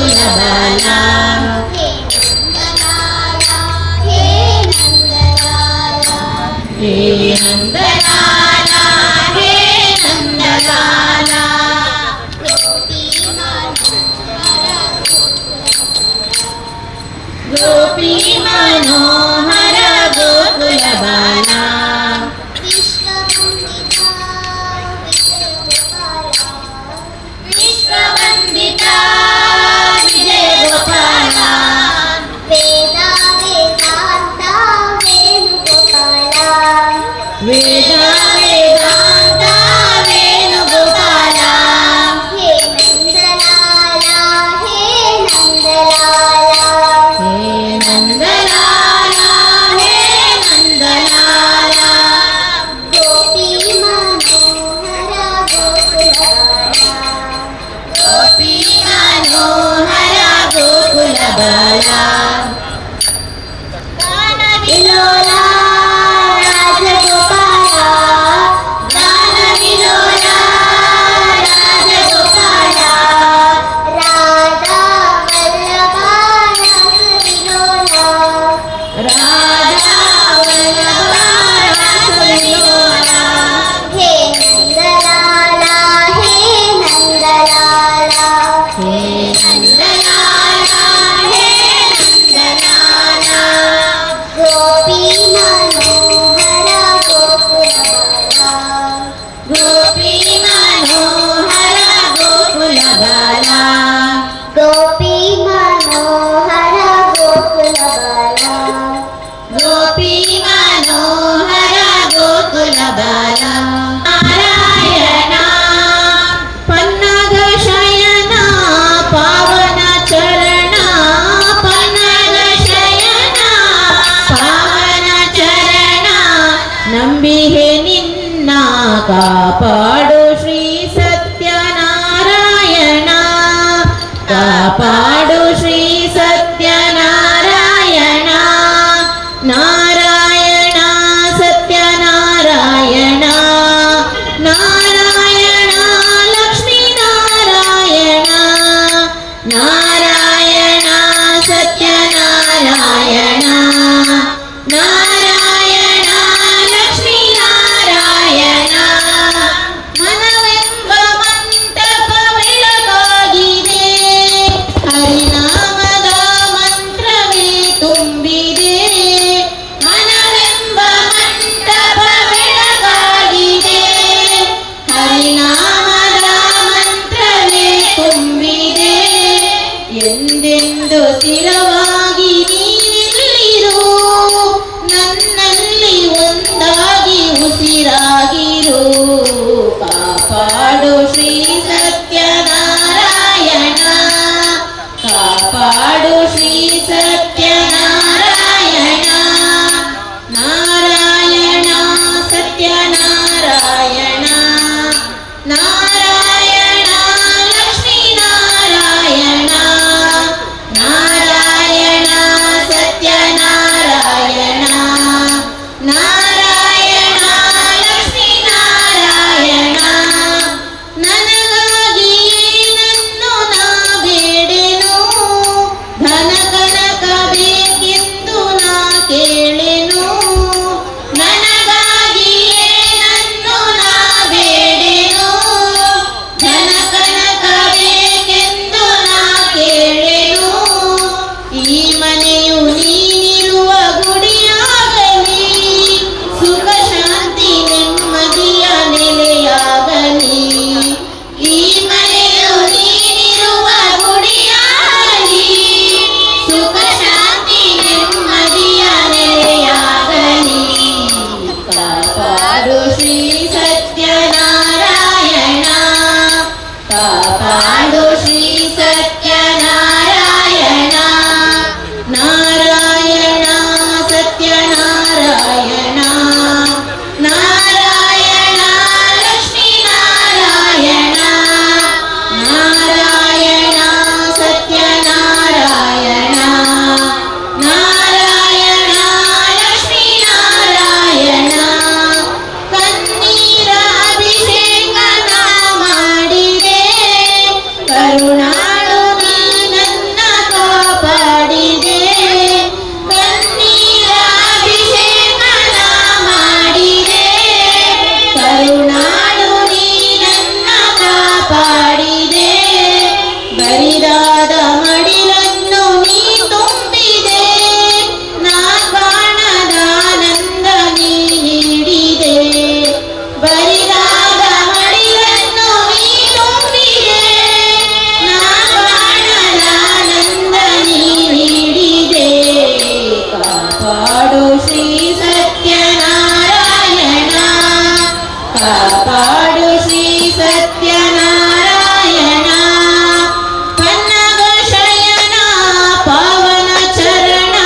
Gokula ಬಾಲ. ಹೇ ನಂದಲಾಲ, ಹೇ ನಂದಲಾಲ. ಹೇ ನಂದಲಾಲ, ಹೇ ನಂದಲಾಲ. ಗೋಪಿ ಮನೋಹರ ಗೋಕುಲ ಬಾಲ. ವಿಶ್ವವಂದಿತ ವಿಶ್ವವಂದಿತ ವಿಜಯ ಗೋಪಾಲ. ವಿಜಯ ಗೋಪಾಲ. ವೇದ ವೇದಾಂತ ವೇಣುಗೋಪಾಲ. ವೇದ ವೇದಾಂತ ವೇಣುಗೋಪಾಲ. ಹೇ ನಂದಲಾಲ, ಹೇ ನಂದಲಾಲ. ಹೇ ನಂದಲಾಲ, ಹೇ ನಂದಲಾಲ. ಗೋಪಿ ಮನೋಹರ ಗೋಕುಲ ಬಾಲ. ಗೋಪಿ ಮನೋಹರ ಗೋಕುಲ ಬಾಲ. ವಿಲೋಲ ರಾಜಗೋಪಾಲ. ಗಾನ ವಿಲೋಲ ರಾಜಗೋಪಾಲ. ರಾಧಾ ವಲ್ಲಭ ರಾಸ ವಿಲೋಲ. ರಾಧಾ ವಲ್ಲಭ ರಾಸ ವಿಲೋಲ. ಹೇ ನಂದಲಾಲ, ಹೇ ನಂದಲಾಲ. ಹೇ ನಂದಲಾಲ, ಹೇ ನಂದಲಾಲ. ಗೋಪಿ ಮನೋಹರ ಗೋಕುಲ ಬಾಲ. ಗೋಪಿ ಮನೋಹರ ಗೋಕುಲ ಬಾಲ. ಗೋಪಿ ಮನೋಹರ ಗೋಕುಲ ಬಾಲ. ಗೋಪಿ ಮನೋಹರ ಗೋಕುಲ ಬಾಲ. ನಾರಾಯಣ ಪನ್ನಗ ಶಯನ ಪಾವನ ಚರಣ, ಪನ್ನಗ ಶಯನ ಪಾವನ ಚರಣ, ನಂಬಿಹೆ ನಿನ್ನ ಕಾಪಾಡು ಶ್ರೀ ಸತ್ಯನಾರಾಯಣ, ಕಾಪಾಡು ಶ್ರೀ ಸತ್ಯನಾರಾಯಣ. ನಾರಾಯಣ ಸತ್ಯನಾರಾಯಣ, ನಾರಾಯಣ ಲಕ್ಷ್ಮೀ ನಾರಾಯಣ, ನಾರಾಯಣ ಸತ್ಯನಾರಾಯಣ, ನಾರಾಯಣ ಲಕ್ಷ್ಮೀ ನಾರಾಯಣ. ಮನವೆಂಬ ಮಂಟಪ ಬೆಳಕಾಗಿದೆ, ಹರಿನಾಮದ ಮಂತ್ರವೇ ತುಂಬಿದೆ. ಮನವೆಂಬ ಮಂಟಪ ಬೆಳಕಾಗಿದೆ, ಹರಿನಾಮದ ಮಂತ್ರವೇ ತುಂಬಿದೆ. ಎಂದೆಂದು ಸ್ಥಿರವಾಗಿ ನೀನಿಲ್ಲಿರು, ನನ್ನಲ್ಲಿ ಒಂದಾಗಿ ಉಸಿರಾಗಿರು. ಕಾಪಾಡು ಶ್ರೀ ಸತ್ಯನಾರಾಯಣ, ಕಾಪಾಡು ಶ್ರೀ ಸತ್ಯನಾರಾಯಣ. ನಾರಾಯಣ ಸತ್ಯನಾರಾಯಣ, ನಾರಾಯಣ ಲಕ್ಷ್ಮೀ ನಾರಾಯಣ, ನಾರಾಯಣ ಸತ್ಯನಾರಾಯಣ, ನಾರಾಯಣ ಲಕ್ಷ್ಮೀ ನಾರಾಯಣ. ನನಗಾಗಿ ಕಾಪಾಡು ಶ್ರೀ ಸತ್ಯನಾರಾಯಣ. ಪನ್ನಗ ಶಯನ ಪಾವನ ಚರಣ,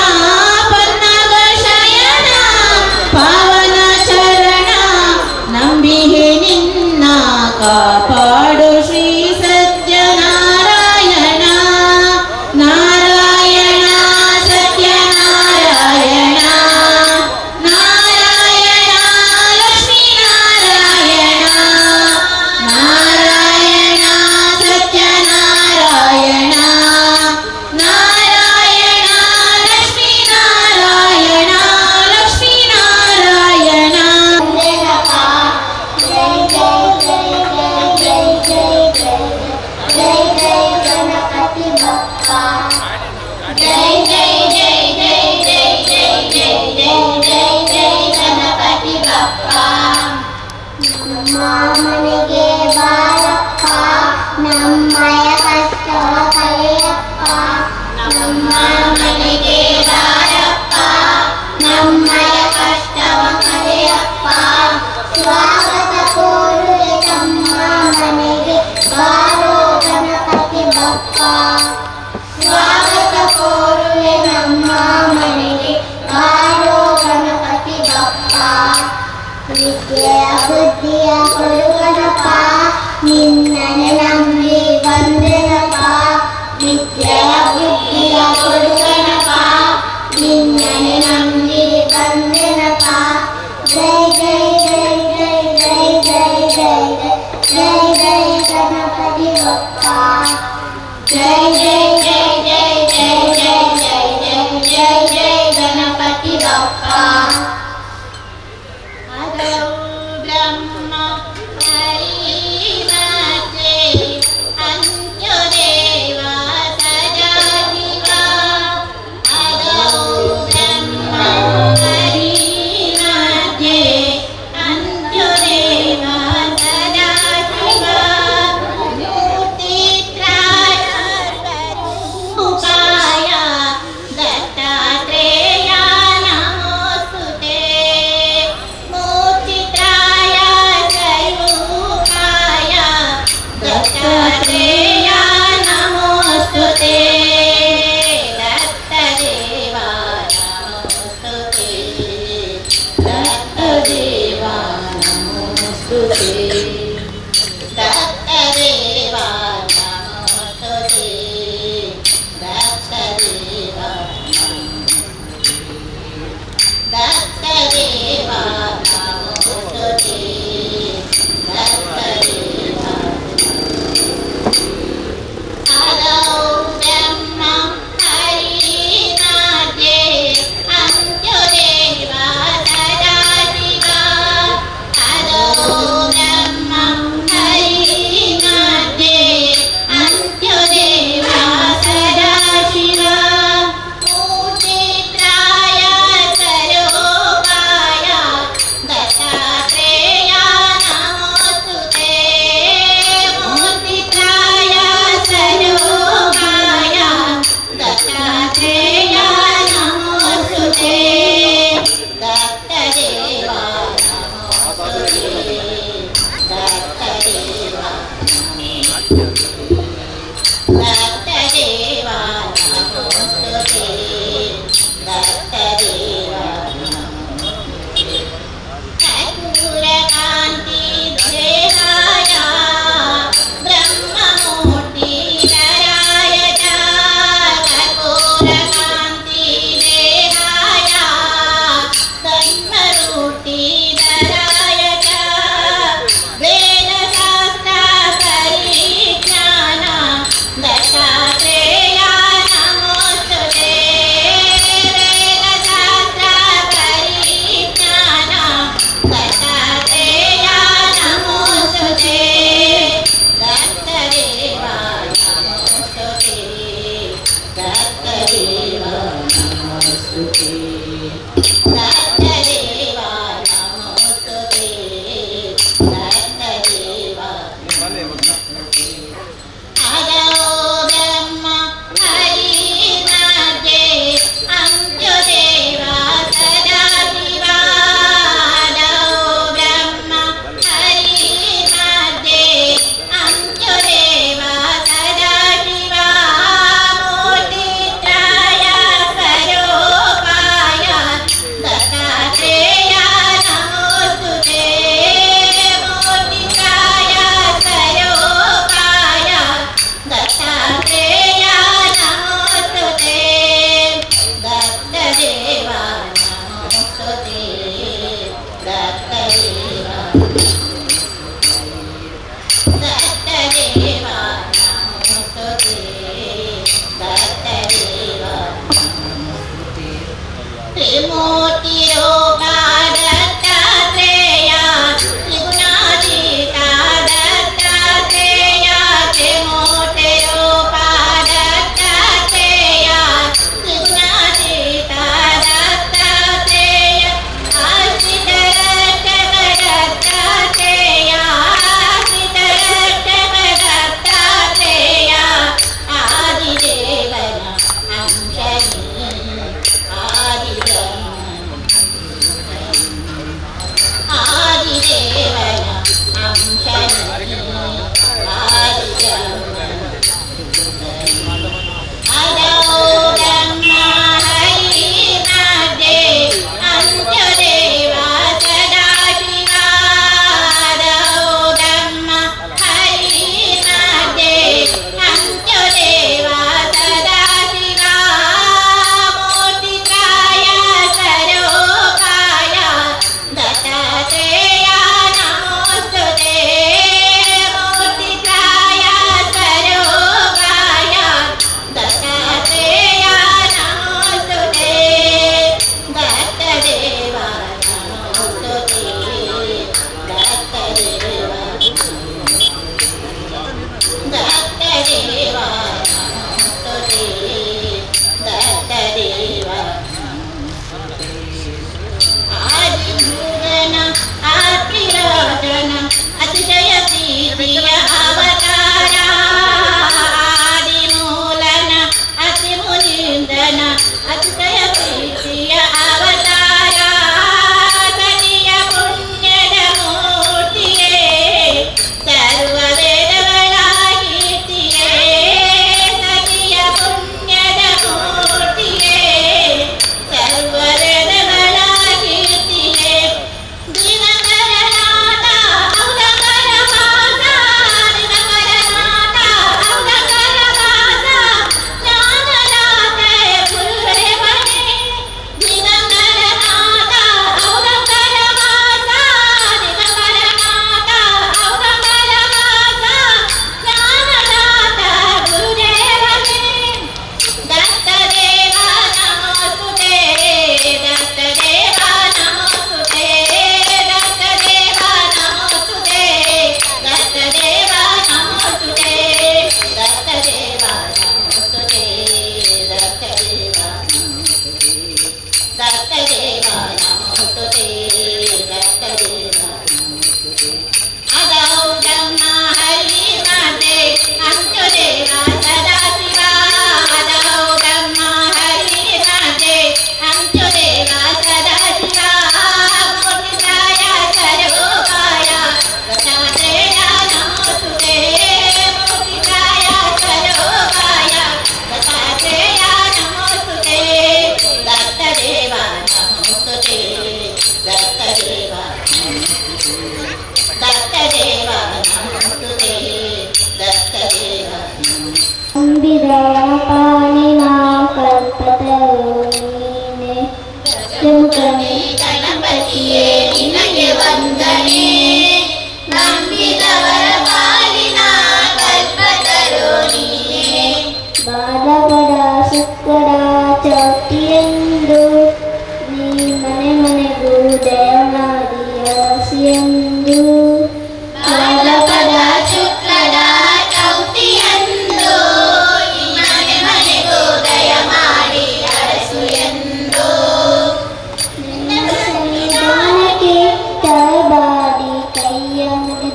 ಪನ್ನಗ ಶಯನ ಪಾವನ ಚರಣ, ನಂಬಿಹೆ ನಿನ್ನ ಕಾಪಾಡು ಶ್ರೀ ಸತ್ಯನಾರಾಯಣ. ನಾರಾಯಣ ಸತ್ಯನಾರಾಯಣ, ನಾರಾಯಣ ಲಕ್ಷ್ಮೀ ನಾರಾಯಣ, ನಾರಾಯಣ ಸತ್ಯನಾರಾಯಣ, ನಾರಾಯಣ ಲಕ್ಷ್ಮೀ ನಾರಾಯಣ, ಲಕ್ಷ್ಮೀ ನಾರಾಯಣ. ಜೈ ಜೈ ಜೈ ಜೈ ಜೈ ಜೈ ಜೈ ಜೈ ಗಣಪತಿ ಬಪ್ಪ. ಜೈ ಜೈ ಜೈ ಜೈ ಜೈ ಜೈ ಜೈ ಜೈ ಜೈ ಜೈ ಗಣಪತಿ ಬಪ್ಪ. ನಮ್ಮ ಮನೆಗೆ ಬಾರಪ್ಪ, ನಮ್ಮಯ ಕಷ್ಟವ ಕಳೆಯಪ್ಪ. ನಮ್ಮ ಮನೆಗೆ ಬಾರಪ್ಪ, ನಮ್ಮಯ ಕಷ್ಟವ ಕಳೆಯಪ್ಪ. ಸ್ವಾಗತ ಕೋರುವೆ ತಮ್ಮ ಮನೆಗೆ, ಬಾರೋ ಗಣಪತಿ ಬಪ್ಪ. ಸ್ವಾಗತ ಕೋರುವೆ ನಮ್ಮ ಮನೆಗೆ, ಬಾರೋ ಗಣಪತಿ ಬಪ್ಪ. ವಿದ್ಯೆಯ ಬುದ್ಧಿಯ ಕೊಡುಗಣಪ, ನಿನ್ನನೆ ನಂಬಿ ಬಂದೆನಪ್ಪ. ವಿದ್ಯೆಯ ಬುದ್ಧಿಯ ಕೊಡುಗಣಪ, ನಿನ್ನನೆ ನಂಬಿ ಬಂದೆನಪ್ಪ. ಜೈ ಜೈ ಜೈ ಜೈ ಜೈ ಜೈ ಜೈ ಜೈ ಜೈ ಗಣಪತಿ ಬಪ್ಪ. ಜೈ ಜೈ ಜೈ ಜೈ ಜೈ ಜೈ ಜೈ ಜೈ ಜೈ ಜೈ ಗಣಪತಿ ಬಪ್ಪ. ಆದೌ ಬ್ರಹ್ಮ ಹರಿಮಾತೆ, ಅಂತ್ಯದೇವ ಸದಾಶಿವ. ಆದೌ ಬ್ರಹ್ಮ ಹರಿಮಾತೆ, ಅಂತ್ಯದೇವ ಸದಾಶಿವ. ಮೂರ್ತಿತ್ರಾಯ ಸ್ವರೂಪಾಯ, ದತ್ತಾತ್ರೇಯ ನಮೋಸ್ತುತೇ. ಮೂರ್ತಿತ್ರಾಯ ಸ್ವರೂಪಾಯ, ದತ್ತಾತ್ರೇಯ ನಮೋಸ್ತುತೇ. ದತ್ತದೇವ ನಮೋಸ್ತುತೇ, ದತ್ತದೇವ ನಮೋಸ್ತುತೇ, ದತ್ತದೇವ ನಮೋಸ್ತುತೇ, ದತ್ತದೇವ ದತ್ತದೇವ ನಮೋಸ್ತುತೇ, ದತ್ತದೇವ. ಆದೌ ಬ್ರಹ್ಮ ಹರಿನಾದ್ಯೆ, ಅಂತ್ಯದೇವ ಸದಾಶಿವ. ಆದೌ ಬ್ರಹ್ಮ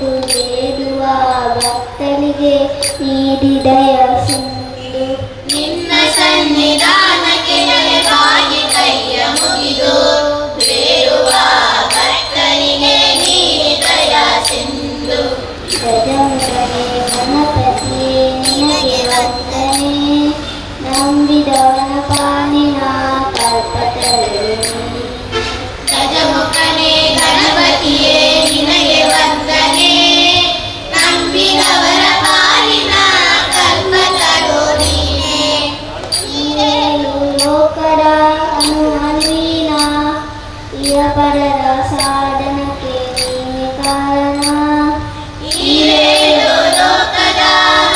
ಮುಗಿದು ಬೇಡುವ ಭಕ್ತರಿಗೆ ನೀಡಿದಯ ಸಿಂಧು. ನಿನ್ನ ಸನ್ನಿಧಾನಕ್ಕೆ ಬಾಗಿ ಕೈಯ ಮುಗಿದು ಬೇಡುವ ಭಕ್ತರಿಗೆ ನೀಡಿದಯ ಸಿಂಧು. ಗಜಮುಖನೇ ಗಣಪತಿಯೇ ನಿನಗೆ ವಂದನೆ, ನಂಬಿದವನ ಪಾಲಿನ ಕಲ್ಪತರು ನೀನೆ. ಗಜಮುಖನೇ ಗಣಪತಿಯೇ ನಿನಗೆ ವಂದನೆ, ನಂಬಿದವರ ಪಾಲಿನ ಕಲ್ಪತರು ನೀನೆ. ಈರೇಳು ಲೋಕದ ಅನು ಅನುವಿನ, ಇಹಪರರ ಸಾಧನಕ್ಕೆ ನೀನೆ ಕಾರಣ. ಈರೇಳು ಲೋಕದ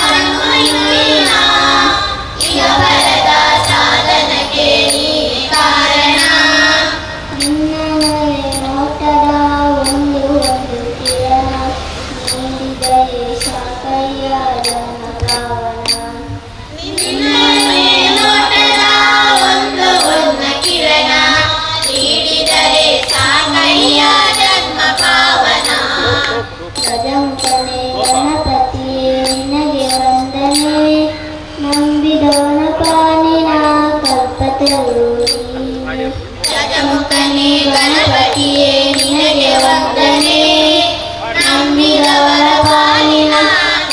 ಅನುವಿನ, ಇಹಪರದ ಸಾಧನಕ್ಕೆ ನೀನೆ ಕಾರಣ. ನಿನ್ನ ನೋಟದ ಒಂದು ಒಂದು ಕಿರಣ ನೀಡಿದರೆ ಸಾಕಯ್ಯ ಜನ್ಮ ಪಾವನ. ನಿನ್ನ ನೋಟದ ಒಂದು ಒಂದು ಕಿರಣ ನೀಡಿದರೆ ಸಾಕಯ್ಯ ಜನ್ಮ ಪಾವನ. ಗಜಮುಖನೇ ಗಣಪತಿಯೇ ನಿನಗೆ ವಂದನೆ, ನಂಬಿದವನ ಪಾಲಿನ ಕಲ್ಪತರು ನೀನೆ. ಗಜಮುಖನೇ ಗಣಪತಿಯೇ ನಿನಗೆ ವಂದನೆ, ನಂಬಿದವರ ಪಾಲಿನ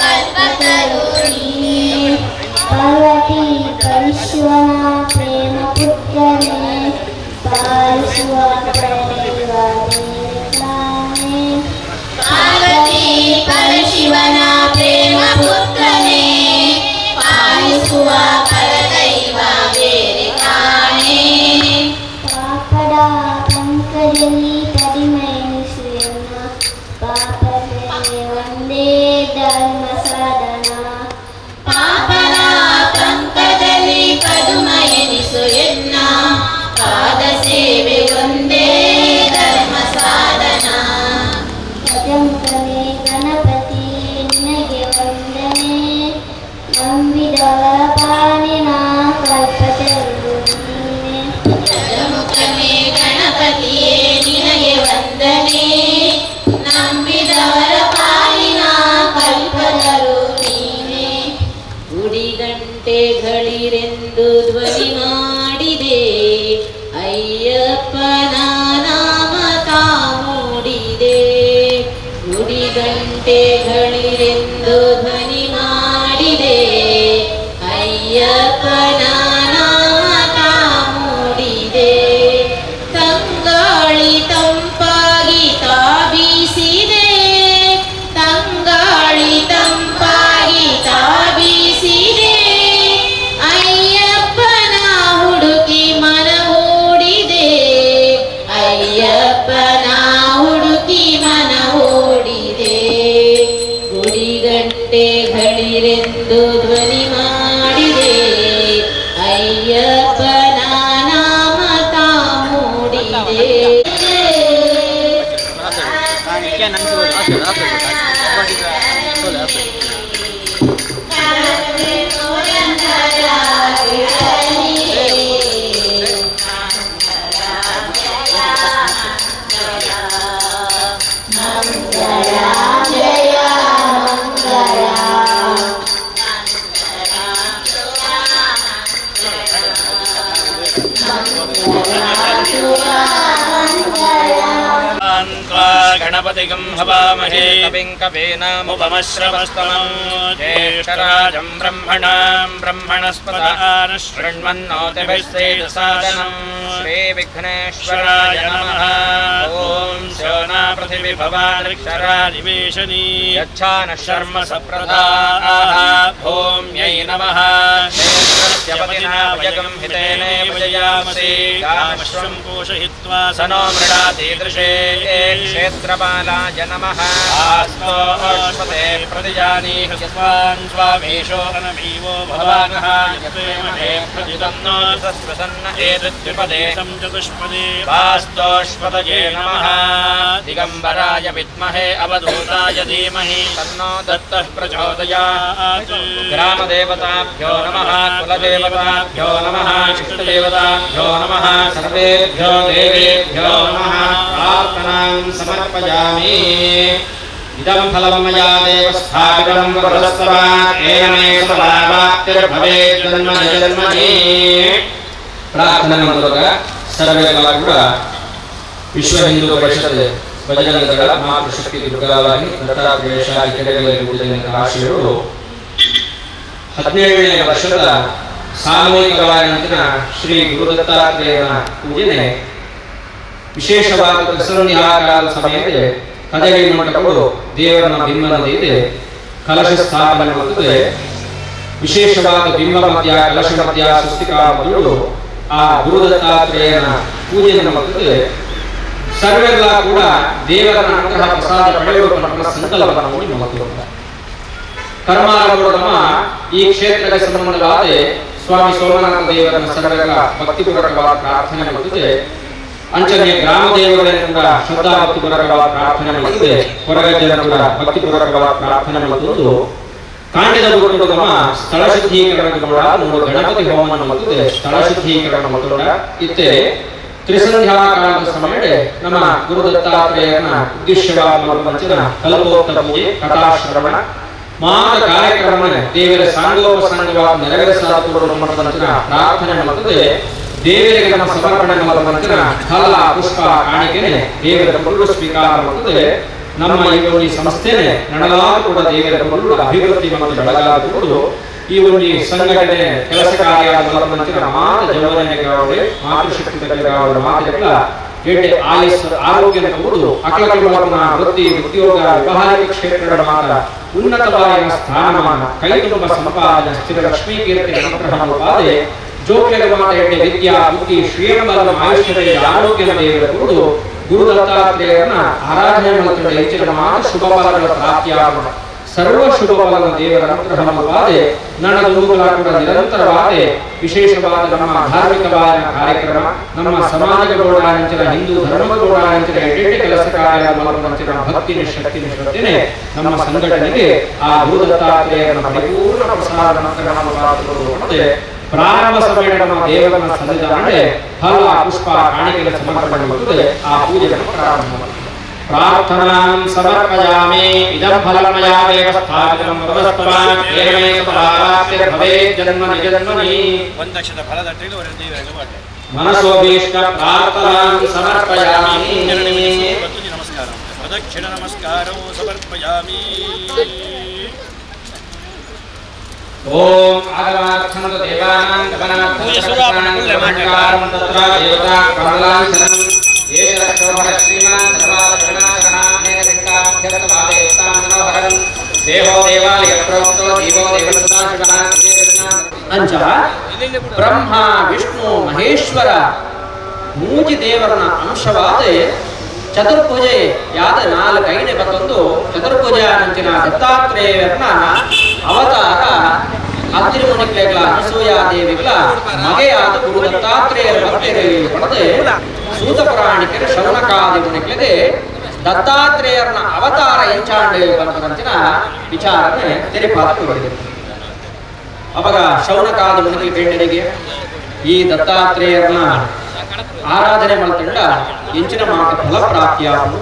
ಕಲ್ಪತರು ನೀನೆ. ಪಾರ್ವತಿ ಪರಶಿವನ ಪ್ರೇಮ ಪುತ್ರನೇ, ಪಾಲಿಸುವ ಪರದೈವ ತಾನೆ. ಪಾರ್ವತಿ ಪರಶಿವನ ಪ್ರೇಮ ಪುತ್ರನೇ, ಪಾಲಿಸುವ ಪರದೈವ ಬೇರೆ ಕಾಣೆ. ಪಾಪದ ಪಂಕಜಲ್ಲಿ ಪದಿಮೈನಿಸುವೆನ್ನ, ಪಾಪದಲ್ಲಿ ಒಂದೇ ಧರ್ಮ ಸಾಧನ. ಪಾಪದ ಪಂಕಜಲಿ ಪದುಮ ಎನಿಸು ಎನ್ನ, ಪಾದ ಸೇವೆ ಒಂದೇ ಧರ್ಮ ಸಾಧನ. ಗಜಮುಖನೇ ಗಣಪತಿ ನಿನಗೆ ವಂದನೆ, ನಂಬಿದವರ ಪಾಲಿನ ಕಲ್ಪತರು ನೀನೆ. ಗಜಮುಖನೇ ಗಣಪತಿಯೇ ನಿನಗೆ ವಂದನೆ, ನಂಬಿದವರ ಪಾಲಿನ ಕಲ್ಪತರು ನೀನೆ. ಗುಡಿಗಂಟೆಗಳಿರೆಂದು ಧ್ವನಿ ಮಾಡಿದೆ, ಅಯ್ಯಪ್ಪನ ನಾಮ ತಾಮೂಡಿದೆ. ಗುಡಿಗಂಟೆಗಳಿರೆಂದು ಧ್ವನಿ ಮಾಡಿದೆ, ಅಯ್ಯಪ್ಪನ ನಾಮ ತಾಮೂಡಿದೆ. ತಂಗಾಳಿ ತಂಪಾಗಿ ತಾಬೀಸಿದೆ, ತಂಗಾಳಿ ತಂಪಾಗಿ ತಾಬೀಸಿದೆ, ಅಯ್ಯಪ್ಪನ ಹುಡುಕಿ ಮನ ಓಡಿದೆ, ಅಯ್ಯಪ್ಪನ ಹುಡುಕಿ ಮನ ಓಡಿದೆ. ಗುಡಿಗಂಟೆಗಳಿರೆಂದು ಧ್ವನಿ ಮಾಡಿದೆ, ಅಯ್ಯಪ್ಪನ ನಾಮ ತಾಮೂಡಿದೆ. ಜಯ ಮಂಗಳ. गणपतिगं हवामहे कविं कवीनामुपमश्रवस्तमं, ज्येष्ठराजं ब्रह्मणां ब्रह्मणस्पत शृण्वन्नोतिभिः सेदसादनं. श्रीविघ्नेश्वराय नमः. ॐ स्योना पृथिवी भवानक्षरा निवेशनी यच्छा नः शर्म सप्रदाः भूम्यै नमः. क्षेत्रस्य पतिना वयगं हितेनेव जयामसि. कामश्वं पोषयित्वा स नो मृडातीदृशे. क्षेत्रपालाय नमः. आस्तोष्पते प्रतिजानीहि स्वान् स्वामीशो अनमीवो भवानः भवानः यत्त्वेमहे प्रतितन्नो सस्वसन्न एतद्विपदे सं चतुष्पदे. वास्तोष्पतये नमः. दिगम्बराय विद्महे अवधूताय धीमहि तन्नो दत्तः प्रचोदयात्. ग्रामदेवताभ्यो नमः, कुलदेवताभ्यो नमः, इष्टदेवताभ्यो नमः, सर्वेभ्यो देवेभ्यो नमः. प्रार्थनां समर्पयामि. इदं फलं मया देव स्थापितं वरस्तवा तेन मे सदावाप्तिर्भवेत् जन्मनि जन्मनि. ಪ್ರಾರ್ಥನೆ ಮೂಲಕ ಸರ್ವೆಗಳ ಕೂಡ ವಿಶ್ವ ಹಿಂದೂ ಪರಿಷತ್ ಬಜರಂಗ ದಳ ಮಾತೃಶಕ್ತಿ ದುರ್ಗಾವಾಹಿನಿ ದತ್ತಾತ್ರೇಯ ಶಾಲೆ ಕೆರೆಗಳಲ್ಲಿ ಪೂಜೆಯ ಆಶಯಗಳು 17ನೇ ವರ್ಷದ ಸಾಮೂಹಿಕವಾದಂತಹ ಶ್ರೀ ಗುರು ದತ್ತಾತ್ರೇಯನ ಪೂಜನೆ ವಿಶೇಷವಾದ ಸಂಧ್ಯಾಕಾಲ ಸಮಯಕ್ಕೆ ಕದಳಿ ಮಂಟಪಗಳು ದೇವರನ ಬಿಂಬನ ಇದೆ ಕಲಶ ಸ್ಥಾಪನೆ ಮಾಡುತ್ತದೆ. ವಿಶೇಷವಾದ ಬಿಂಬ ಮಧ್ಯ ಕಲಶ ಮಧ್ಯ ಸ್ವಸ್ತಿಕಾ ಮೊದಲು ಆ ಗುರು ದತ್ತಾತ್ರೇಯನ ಪೂಜೆಯನ್ನು ಮಾಡುತ್ತದೆ. ಸರ್ವೆಲ್ಲ ಕೂಡ ದೇವರ ಅನುಗ್ರಹ ಪ್ರಸಾದ ಪಡೆಯುವ ನಮ್ಮ ಸಂಕಲ್ಪವನ್ನು ಮಾಡುತ್ತಾರೆ. ಕರ್ಮಾರೂಢಮ ಈ ಕ್ಷೇತ್ರಕ್ಕೆ ಸಂಬಂಧವಾದ ಸ್ವಾಮಿ ಸೋಮನಾಥ ದೇವರನ್ನ ಸರ್ವೆಲ್ಲ ಭಕ್ತಿಪೂರ್ವಕವಾದ ಪ್ರಾರ್ಥನೆ ಮಾಡುತ್ತದೆ. ಅಂಚನೆ ಗ್ರಾಮ ದೇವರನ್ನು ಕೂಡ ಶ್ರದ್ಧಾ ಭಕ್ತಿಪೂರ್ವಕವಾದ ಪ್ರಾರ್ಥನೆ ಮಾಡುತ್ತದೆ. ಹೊರಗಜ್ಜನ ಕೂಡ ಭಕ್ತಿಪೂರ್ವಕವಾದ ಪ್ರಾರ್ಥನೆ ಮಾಡುವುದು. ಕಾಂಡದ ಗುರುತಮ ಸ್ಥಳ ಶುದ್ಧೀಕರಣ ಮೂರು ಗಣಪತಿ ಹೋಮವನ್ನು ಮಾಡುತ್ತದೆ. ಸ್ಥಳ ಶುದ್ಧೀಕರಣ ಮೊದಲ ಇತ್ತೆ ತ್ರಿಸಂಧ್ಯಾ ಕಾಲದ ಸಮಯಡೆ ನಮ್ಮ ಗುರು ದತ್ತಾತ್ರೇಯನ ಉದ್ದೇಶವಾದ ಮಂಚಿನ ಕಲ್ಪೋಕ್ತ ಪೂಜೆ ಕಥಾಶ್ರವಣ ಮಾತ ಕಾರ್ಯಕ್ರಮ ದೇವರ ಸಾಂಗೋಪಸಾಂಗವಾದ ನೆರವೇರಿಸಲಾಗುವುದು ಮಂಚಿನ ಪ್ರಾರ್ಥನೆ ಮಾಡುತ್ತದೆ. ದೇವರಿಗೆ ನಮ್ಮ ಸಮರ್ಪಣೆ ಮಂಚಿನ ಫಲ ಪುಷ್ಪ ಕಾಣಿಕೆನೆ ದೇವರ ಕೊಲ್ಲು ಸ್ವೀಕಾರ ಮಾಡುತ್ತದೆ. ನಮ್ಮ ಈ ಒಂದು ಸಂಸ್ಥೆನೆ ನಡೆದಾದ ಕೂಡ ದೇವರ ಕೊಲ್ಲು ಅಭಿವೃದ್ಧಿ ಮತ್ತು ಬೆಳಗಾಗುವುದು. ಈ ಒಂದು ಸಂಘಟನೆ ಕೆಲಸ ಕಾರ್ಯ ಮಂಚಿನ ಮಾತ ಜವನೆಗಾವಡೆ ಮಾತೃಶಕ್ತಿ ಮಾತೆಲ್ಲ ಏಟೆ ಆಯಸ್ಸು ಆರೋಗ್ಯ ಕೊಡುವುದು. ಅಕಲಕಲವರ್ಣ ವೃತ್ತಿ ಉದ್ಯೋಗ ವ್ಯವಹಾರಿಕ ಕ್ಷೇತ್ರಗಳ ಮಾತ್ರ ಉನ್ನತವಾದ ಸ್ಥಾನಮಾನ ಕೈತುಂಬ ಸಂಪಾದನೆ ಸ್ಥಿರ ಲಕ್ಷ್ಮೀ ಕೀರ್ತಿ ಅನುಗ್ರಹ ರೂಪಾದೆ ಜೋಕ್ಯಗಳ ಮಾತ ಎಡ್ಡೆ ವಿದ್ಯಾ ಬುದ್ಧಿ ಶ್ರೀಯಂಬಲ ಆಯುಷ್ಯದ ಆರೋಗ್ಯದ ದೇವರ ಕೊಡುವುದು. ಗುರು ದತ್ತಾತ್ರೇಯನ ಆರಾಧನೆ ಮಾಡುತ್ತಿದ್ದ ಹೆಚ್ಚಿನ ಮಾತು ಶುಭ ಫಲಗಳ ಪ್ರಾಪ್ತಿಯಾಗುವ ಸರ್ವ ಶುಭ ಫಲದ ದೇವರ ಅನುಗ್ರಹ ರೂಪಾದೆ ನನ್ನ ಕೂಡ ನಿರಂತರವಾದ ವಿಶೇಷವಾದ ನಮ್ಮ ಧಾರ್ಮಿಕವಾದ ಕಾರ್ಯಕ್ರಮ ನಮ್ಮ ಸಮಾಜ ಗೌಡಾಂಚನ ಹಿಂದೂ ಧರ್ಮ ಗೌಡಾಂಚನ ಎಡ್ಡೆಡ್ಡೆ ಕೆಲಸ ಕಾರ್ಯ ಮಾಡುವಂಚಿನ ಭಕ್ತಿ ಶಕ್ತಿ ಶ್ರದ್ಧೆನೆ ನಮ್ಮ ಸಂಘಟನೆಗೆ ಆ ಗುರು ದತ್ತಾತ್ರೇಯನ ಪರಿಪೂರ್ಣ ಪ್ರಸಾದ ಅನುಗ್ರಹ ಮತ್ತೆ ಪ್ರಾರಂಭ ಸಮಯ ನಮ್ಮ ದೇವರನ್ನ ಸನ್ನಿಧಾನ ಫಲ ಪುಷ್ಪ ಕಾಣಿಕೆಗಳ ಸಮರ್ಪಣೆ ಮಾಡುತ್ತದೆ. ಆ ಪೂಜೆಯನ್ನು ಪ್ರಾರಂಭ ಮಾಡುತ್ತದೆ. ಪ್ರಾರ್ಥನಾಂ ಸಮರ್ಪಯಾಮಿ. ಇದಂ ಫಲಂ ಮಯಾ ದೇವ ಸ್ಥಾಪಿತಂ ವರದಸ್ತವಾನ್ ತೇನ ಮೇ ಸದಾವಾಪ್ತಿರ್ಭವೇತ್ ಜನ್ಮನಿ ಜನ್ಮನಿ. ಒಂದು ಲಕ್ಷದ ಫಲದಟ್ಟಿಗೆ ಒಂದು ದೇವರಿಗೆ ಮಾಡಿ. ಮನಸೋಭೀಷ್ಟ ಪ್ರಾರ್ಥನಾಂ ಸಮರ್ಪಯಾಮಿ. ನಮಸ್ಕಾರ ಪ್ರದಕ್ಷಿಣ ನಮಸ್ಕಾರವು ಸಮರ್ಪಯಾಮಿ. ಓಂ ಆಗಮಾರ್ಥಂ ದೇವಾನಾಂ ಗಮನಾರ್ಥಂ ತತ್ರ ದೇವತಾ ಕಮಲಾಂಚನಂ ಏಷ ಶ್ರೀಮಾನ್ ಸರ್ವಾಭರಣಾಕರಣಾನೇಕಲಿಂಗಾಭ್ಯರ್ಥವಾದೇವತಾಂ ದೇವೋ ದೇವಾಲಯ ಪ್ರೋಕ್ತೋ ಜೀವೋ ದೇವಸದಾಶಿವಃ. ಅಂಚ ಬ್ರಹ್ಮ ವಿಷ್ಣು ಮಹೇಶ್ವರ ಮೂಜಿ ದೇವರನ ಅಂಶವಾದ ಚತುರ್ಭುಜೆ ಯಾದ ನಾಲ್ಕು ಐನೆ ಬತ್ತೊಂದು ಚತುರ್ಭುಜ ನಂಚಿನ ದತ್ತಾತ್ರೇಯರನ ಅವತಾರ ಅತ್ರಿಮುನಿಕ್ಲೆಗಳ ಅನಸೂಯಾ ದೇವಿಗಳ ಮಗೆಯಾದ ಗುರು ದತ್ತಾತ್ರೇಯರ ಭಕ್ತರು ಪಡೆದು ಸೂತ ಪುರಾಣಿಕರ ಶೌನಕಾದಿ ಮುನಿಕ್ಲೆಗೆ ದತ್ತಾತ್ರೇಯರನ ಅವತಾರ ಎಂಚಾಂಡೆ ಬಂತಂಚಿನ ವಿಚಾರನೆ ತೆರಿಪಾದ ಕೊಡಿದೆ. ಅವಾಗ ಶೌನಕಾದ ಮುನಿಗೆ ಬೇಂಡನಿಗೆ ಈ ದತ್ತಾತ್ರೇಯರನ ಆರಾಧನೆ ಮಲ್ತಂಡ ಇಂಚಿನ ಮಾತ ಫಲಪ್ರಾಪ್ತಿಯಾಗು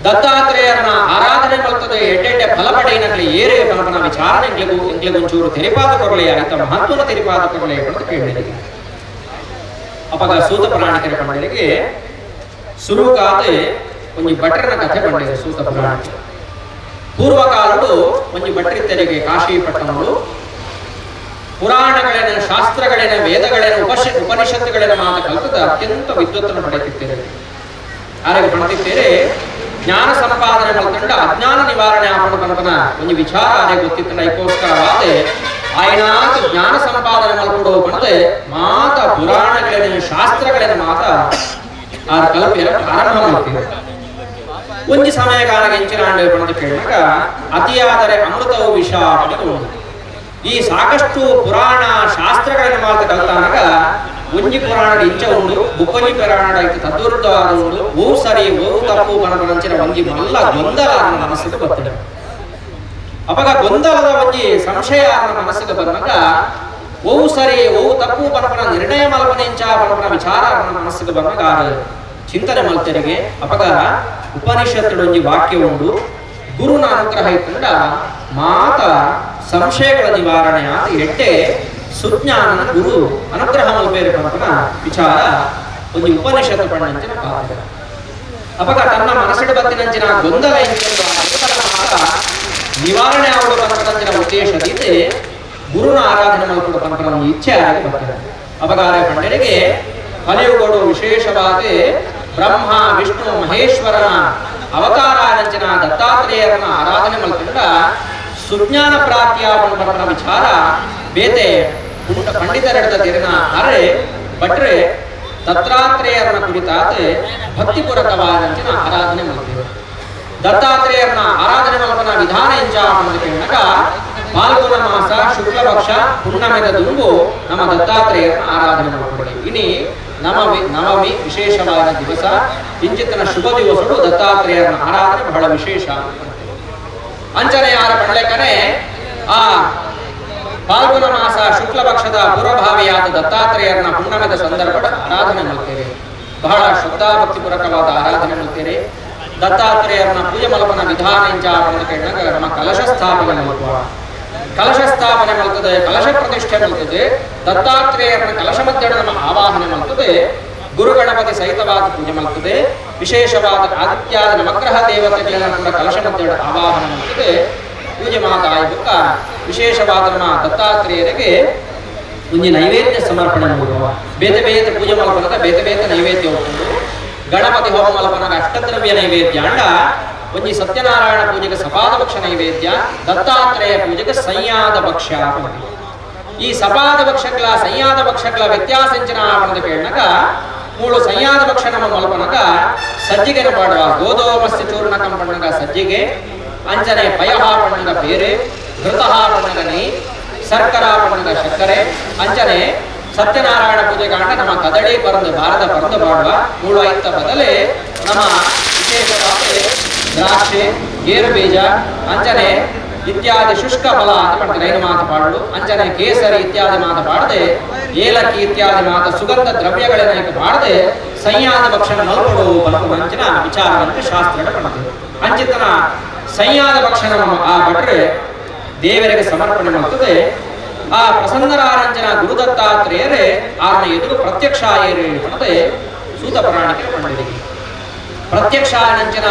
ದತ್ತಾತ್ರೇಯರನ ಆರಾಧನೆ ಮಲ್ತದೆ ಎಡ್ಡೆಡ್ಡೆ ಫಲ ಪಡೆಯಿನಕ್ಲೆ ಏರೇ ಪನಪನ ವಿಚಾರಣೆ ಇಂಗ್ಲಿಗೂ ಇಂಗ್ಲಿಗೊಂಚೂರು ತೆರಿಪಾದ ಕೊರಲೆ ಆಯ್ತ ಮಹತ್ವನ ತೆರಿಪಾದ ಕೊರಲೆ ಅಂತ ಕೇಳಿದೆ. ಅಪಗ ಸೂತ ಪುರಾಣಿಕರ ಪಂಡಲಿಗೆ ಸುರುಕಾದೆ ಒಂಜಿ ಭಟ್ರನ ಕಥೆ ಪಂಡಿದೆ ಸೂತ ಪುರಾಣಿಕ. ಪೂರ್ವಕಾಲಡು ಒಂಜಿ ಭಟ್ರಿತ್ತರಿಗೆ ಕಾಶಿ ಪಟ್ಟಣಗಳು ಪುರಾಣಗಳೇನ ಶಾಸ್ತ್ರಗಳೇನ ವೇದಗಳೇನ ಉಪನಿಷತ್ತುಗಳೇನ ಮಾತು ಕಲ್ತದ ಅತ್ಯಂತ ವಿದ್ವತ್ತನ್ನು ಪಡೆಯುತ್ತಿದ್ದೇವೆ. ಆರೆಗೆ ಪಡೆದಿದ್ದೇವೆ ಜ್ಞಾನ ಸಂಪಾದನೆ ಮಲ್ತಂಡ ಅಜ್ಞಾನ ನಿವಾರಣೆ ಆಪಣ ಪನಪನ ಒಂಜಿ ವಿಚಾರ ಆರೆ ಗೊತ್ತಿತ್ತಂಡ. ಐಕೋಸ್ಕರವಾದೆ ಆಯನಾತ್ ಜ್ಞಾನ ಸಂಪಾದನೆ ಮಲ್ಪುಡು ಪಣದೆ ಮಾತ ಪುರಾಣಗಳೇನ ಶಾಸ್ತ್ರಗಳೇನ ಮಾತ ಆರ ಕಲ್ಪಿನ ಪ್ರಾರಂಭ ಮಾಡ್ತೀವಿ. ಒಂಜಿ ಸಮಯಗಾನ ಎಂಚಿನಾಂಡೆ ಪಣದ ಕೇಳಿದಾಗ ಅತಿಯಾದರೆ ಅಮೃತವು ವಿಷ ಪಡೆದು ಈ ಸಾಕಷ್ಟು ಪುರಾಣ ಶಾಸ್ತ್ರಗಳನ್ನು ಮಾತ್ರ ಕಲ್ತಾನಾಗ ಒಂಜಿ ಪುರಾಣ ಇಂಚ ಉಂಡು ಬುಕ್ಕೊಂಜಿ ಪುರಾಣ ಐತೆ ತದ್ವಿರುದ್ಧವಾದ ಉಂಡು ಓ ಸರಿ ಓ ತಪ್ಪು ಪನಪನಂಚಿನ ಒಂಜಿ ಮಲ್ಲ ಗೊಂದಲ ನನ್ನ ಮನಸ್ಸಿಗೆ ಬರ್ತದೆ. ಅವಾಗ ಗೊಂದಲದ ಒಂಜಿ ಸಂಶಯ ನನ್ನ ಮನಸ್ಸಿಗೆ ಬಂದಾಗ ಓ ಸರಿ ಓ ತಪ್ಪು ಪನಪನ ನಿರ್ಣಯ ಮಲ್ಪನ ಇಂಚ ಪನಪನ ವಿಚಾರ ನನ್ನ ಮನಸ್ಸಿಗೆ ಬಂದಾಗ ಚಿಂತನೆ ಮಲ್ತರಿಗೆ. ಅಪಗ ಉಪನಿಷತ್ತು ಒಂಜಿ ವಾಕ್ಯ ಉಂಡು. ಗುರುನ ಅನುಗ್ರಹ ಇತ್ತಂಡ ಮಾತ ಸಂಶಯಗಳ ನಿವಾರಣೆ ಆದ ಎಟ್ಟೆ ಸುಜ್ಞಾನನ ಗುರು ಅನುಗ್ರಹ ಮಲ್ಪೇರು ಪಂಪನ ವಿಚಾರ ಒಂದು ಉಪನಿಷತ್ತು ಪಣ್ಣಂಚಿನ ಪಾತ್ರ. ಅಪಗ ತನ್ನ ಮನಸ್ಸಿಡ ಬತ್ತಿನಂಚಿನ ಗೊಂದಲ ಮಾತ ನಿವಾರಣೆ ಆಗುವ ಪಂಪನಂಚಿನ ಉದ್ದೇಶದಿಂದ ಗುರುನ ಆರಾಧನೆ ಮಲ್ಪಡ ಪಂಪನ ಒಂದು ಇಚ್ಛೆ ಆಗಿ ಬರ್ತಾರೆ. ಅಪಗಾರ ಪಂಡರಿಗೆ ಕಲಿಯುಗಡು ವಿಶೇಷವಾದ ಬ್ರಹ್ಮ ವಿಷ್ಣು ಮಹೇಶ್ವರನ ಅವತಾರ ನಂಚಿನ ದತ್ತಾತ್ರೇಯರನ್ನ ಆರಾಧನೆ ಮಲ್ಕೊಂಡ ಸುಜ್ಞಾನ ಪ್ರಾಪ್ತಿಯ ಪಂಪನ ವಿಚಾರ ಬೇತೆ ಪಂಡಿತರೆಡದ ತೆರನ ಅರೆ ಭಟ್ರೆ ದತ್ತಾತ್ರೇಯರನ್ನ ಕುರಿತಾದ ಭಕ್ತಿಪೂರ್ವಕವಾದಂಚಿನ ಆರಾಧನೆ ಮಲ್ತೇವೆ. ದತ್ತಾತ್ರೇಯರನ್ನ ಆರಾಧನೆ ಮಲ್ಪನ ವಿಧಾನ ಎಂಜ ಕೇಳಕ ಫಾಲ್ಗುಣ ಮಾಸ ಶುಕ್ಲಪಕ್ಷ ಪುಣ್ಣಮೆದ ದುಂಬು ನಮ್ಮ ದತ್ತಾತ್ರೇಯರನ್ನ ಆರಾಧನೆ ಮಾಡಿಕೊಳ್ಳಿ. ಇನಿ ನವಮಿ ವಿಶೇಷವಾದ ದಿವಸ, ಇಂಚಿತನ ಶುಭ ದಿವಸಗಳು ದತ್ತಾತ್ರೇಯರನ್ನ ಆರಾಧನೆ ಬಹಳ ವಿಶೇಷ. ಅಂಚನೆ ಯಾರ ಪಂಡ್ಲೆಕನೆ ಆ ಫಾಲ್ಗುಣ ಮಾಸ ಶುಕ್ಲಪಕ್ಷದ ಪೂರ್ವಭಾವಿಯಾದ ದತ್ತಾತ್ರೇಯರನ್ನ ಪುಣ್ಣಮದ ಸಂದರ್ಭದ ಆರಾಧನೆ ಮಾಡ್ತೇವೆ. ಬಹಳ ಶ್ರದ್ಧಾಭಕ್ತಿಪೂರ್ವಕವಾದ ಆರಾಧನೆ ಮಾಡ್ತೇವೆ. ದತ್ತಾತ್ರೇಯರನ್ನ ಪೂಜೆ ಮಲ್ಪನ ವಿಧಾನ ಇಂಚ ಕೇಳಿದಾಗ ನಮ್ಮ ಕಲಶ ಸ್ಥಾಪನೆ ಮಲ್ಪುವ, ಕಲಶ ಸ್ಥಾಪನೆ ಮಾಡ್ತದೆ, ಕಲಶ ಪ್ರತಿಷ್ಠೆ ಮಾಡ್ತದೆ, ದತ್ತಾತ್ರೇಯರನ್ನ ಕಲಶ ಮಧ್ಯೆ ನಮ್ಮ ಆವಾಹನೆ ಮಾಡ್ತದೆ, ಗುರುಗಣಪತಿ ಸಹಿತವಾದ ಪೂಜೆ ಮಾಡ್ತದೆ, ವಿಶೇಷವಾದ ಆದಿತ್ಯಾದ ನವಗ್ರಹ ದೇವತೆಗಳನ್ನು ಕೂಡ ಕಲಶ ಮಧ್ಯೆ ಆವಾಹನೆ ಮಾಡ್ತದೆ. ಪೂಜೆ ಮಾತಾಯ ಬುಕ್ಕ ವಿಶೇಷವಾದ ನಮ್ಮ ದತ್ತಾತ್ರೇಯರಿಗೆ ಒಂಜಿ ನೈವೇದ್ಯ ಸಮರ್ಪಣೆ ಮಾಡುವ ಬೇತೆ ಬೇತೆ ಪೂಜೆ ಮಲ್ಪನದ ಬೇತೆ ಬೇತೆ ನೈವೇದ್ಯ ಉಂಟು. ಗಣಪತಿ ಹೋಮ ಮಲ್ಪನಗ ಅಷ್ಟದ್ರವ್ಯ ನೈವೇದ್ಯ ಅಂಡ ಒಂಜಿ ಸತ್ಯನಾರಾಯಣ ಪೂಜೆಗೆ ಸಪಾದ ಭಕ್ಷ ನೈವೇದ್ಯ, ದತ್ತಾತ್ರೇಯ ಪೂಜೆಗೆ ಸಂಯಾದ ಭಕ್ಷ್ಯ. ಈ ಸಪಾದ ಭಕ್ಷಗಳ ಸಂಯಾದ ಭಕ್ಷಗಳ ವ್ಯತ್ಯಾಸಂಚನ ಪಡೆದ ಕೇಳನಗ ಮೂಳು ಸಂಯಾದ ಭಕ್ಷ ನಮ್ಮ ಮಲ್ಪನಗ ಸಜ್ಜಿಗೆನ ಪಾಡುವ ಗೋಧೋಮಸ್ಯ ಚೂರ್ಣ ಕಂಪಣ್ಣಗ ಸಜ್ಜಿಗೆ, ಅಂಚನೆ ಪಯಹ ಪಣ್ಣಗ ಬೇರೆ, ಘೃತಃ ಪಣ್ಣಗ ನೈ, ಶರ್ಕರ ಪಣ್ಣಗ ಸಕ್ಕರೆ, ಅಂಚನೆ ಸತ್ಯನಾರಾಯಣ ಪೂಜೆಗಾಂಡ ನಮ್ಮ ಕದಳಿ ಪರಂದು ಭಾರತ ಪರಂದು ಮಾಡುವ ಮೂಳು ಐತ ಬದಲೇ ನಮ್ಮ ವಿಶೇಷವಾದ ದ್ರಾಕ್ಷಿ, ಗೇರು ಬೀಜ, ಅಂಚನೆ ಇತ್ಯಾದಿ ಶುಷ್ಕ ಫಲ ಅಂತ ಮಾಡ್ತಾರೆ ಐನು ಮಾತು ಪಾಡಲು, ಅಂಚನೆ ಕೇಸರಿ ಇತ್ಯಾದಿ ಮಾತು ಪಾಡದೆ, ಏಲಕ್ಕಿ ಇತ್ಯಾದಿ ಮಾತು ಸುಗಂಧ ದ್ರವ್ಯಗಳನ್ನ ಪಾಡದೆ ಸಂಯಾದ ಭಕ್ಷಣ ಮಲ್ಕೊಡು ಬಲಪು ಅಂಚಿನ ವಿಚಾರವಂತೆ ಶಾಸ್ತ್ರ ಪಡೆದಿದೆ. ಅಂಚಿತನ ಸಂಯಾದ ಭಕ್ಷಣ ಆ ಭಟ್ರೆ ದೇವರಿಗೆ ಸಮರ್ಪಣೆ ಮಾಡ್ತದೆ. ಆ ಪ್ರಸನ್ನರಾರಂಜನ ಗುರುದತ್ತಾತ್ರೇಯರೇ ಆರನ ಎದುರು ಪ್ರತ್ಯಕ್ಷ ಏರು ಪಡೆದೆ ಸೂತ ಪುರಾಣಿಕರ ಪಂಡಿತರಿಗೆ ಪ್ರತ್ಯಕ್ಷ ನಂಚಿನ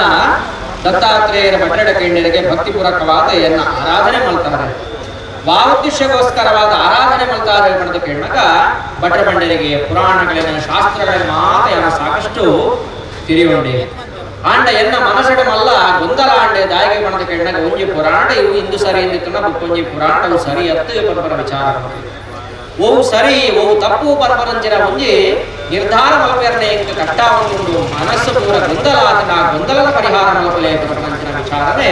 ದತ್ತಾತ್ರೇಯರ ಭಟ್ರಡ ಕೇಂದ್ರರಿಗೆ ಭಕ್ತಿಪೂರ್ವಕವಾದ ಎನ್ನ ಆರಾಧನೆ ಮಾಡ್ತಾರೆ. ವಾರುದ್ದಿಶ್ಯಕ್ಕೋಸ್ಕರವಾದ ಆರಾಧನೆ ಮಾಡ್ತಾರೆ ಪಡೆದು ಕೇಳಿದಾಗ ಭಟ್ರ ಬಂಡರಿಗೆ ಪುರಾಣಗಳಿನ ಶಾಸ್ತ್ರಗಳ ಮಾತೆಯನ್ನು ಸಾಕಷ್ಟು ತಿರಿಯುಂಡಿ ಆಂಡ ಎನ್ನ ಮನಸ್ಸಡ ಮಲ್ಲ ಗೊಂದಲ ಆಂಡೆ ದಾಯಿಗೆ ಬಣದ ಕೇಳಿದಾಗ ಒಂಜಿ ಪುರಾಣ ಇವು ಇಂದು ಸರಿ ಎಂದಿತ್ತು ಬುಕ್ಕೊಂಜಿ ಪುರಾಣವು ಸರಿ ಅತ್ತು ಪರಪರ ವಿಚಾರ ಓವು ಸರಿ ಓವು ತಪ್ಪು ಪರಪರಂಚಿನ ಒಂಜಿ ನಿರ್ಧಾರ ಮಲ್ಪೆರನೆ ಇಂಕ ಕಟ್ಟ ಒಂದು ಮನಸ್ಸು ಪೂರ ಗೊಂದಲ ಆತನ ಗೊಂದಲದ ಪರಿಹಾರ ಮಲ್ಪಲೆ ಪರಪರಂಚಿನ ವಿಚಾರನೆ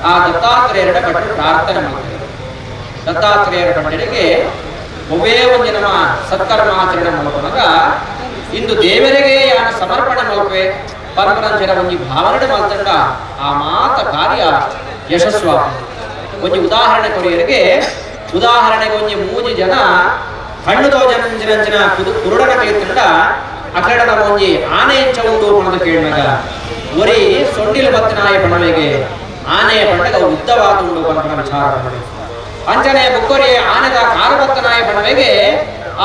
ಆ ದತ್ತಾತ್ರೇಯರ ಭಟ್ರು ಪ್ರಾರ್ಥನೆ ಮಾಡ್ತಾರೆ. ದತ್ತಾತ್ರೇಯರ ಭಟ್ಟರಿಗೆ ಒವ್ವೇ ಒಂಜಿ ನಮ್ಮ ಸತ್ಕರ್ಮಾಚರಣೆ ಮಲ್ಪನಗ ಇಂದು ದೇವರಿಗೆ ಯಾನ ಸಮರ್ಪಣೆ ಮಲ್ಪೆ ಪರಪರಂಚಿನ ಒಂಜಿ ಭಾವನೆ ಮಲ್ತಂಡ ಆ ಮಾತ ಕಾರ್ಯ ಯಶಸ್ವ. ಒಂಜಿ ಉದಾಹರಣೆ ಕೊರಿಯರಿಗೆ ಉದಾಹರಣೆಗೆ ಒಂಜಿ ಮೂಜಿ ಜನ ಕಣ್ಣು ತೋಜನಂಚಿನಂಚಿನ ಕುರುಡನ ಕಲಿತಂಡ ಅಕಡ ನಮ್ಮ ಒಂಜಿ ಆನೆ ಎಂಚ ಉಂಡು ಪಣದ ಕೇಳಿನಾಗ ಒರಿ ಸೊಂಡಿಲು ಬತ್ತನಾಯ ಪಣವೆಗೆ ಆನೆಯ ಪಂಡಗ ಉದ್ದವಾದ ಉಂಡು ಪಣಪನ ವಿಚಾರ ಮಾಡಿ ಅಂಚನೆ ಬುಕ್ಕೊರಿ ಆನೆದ ಕಾರು ಬತ್ತನಾಯ ಪಣವೆಗೆ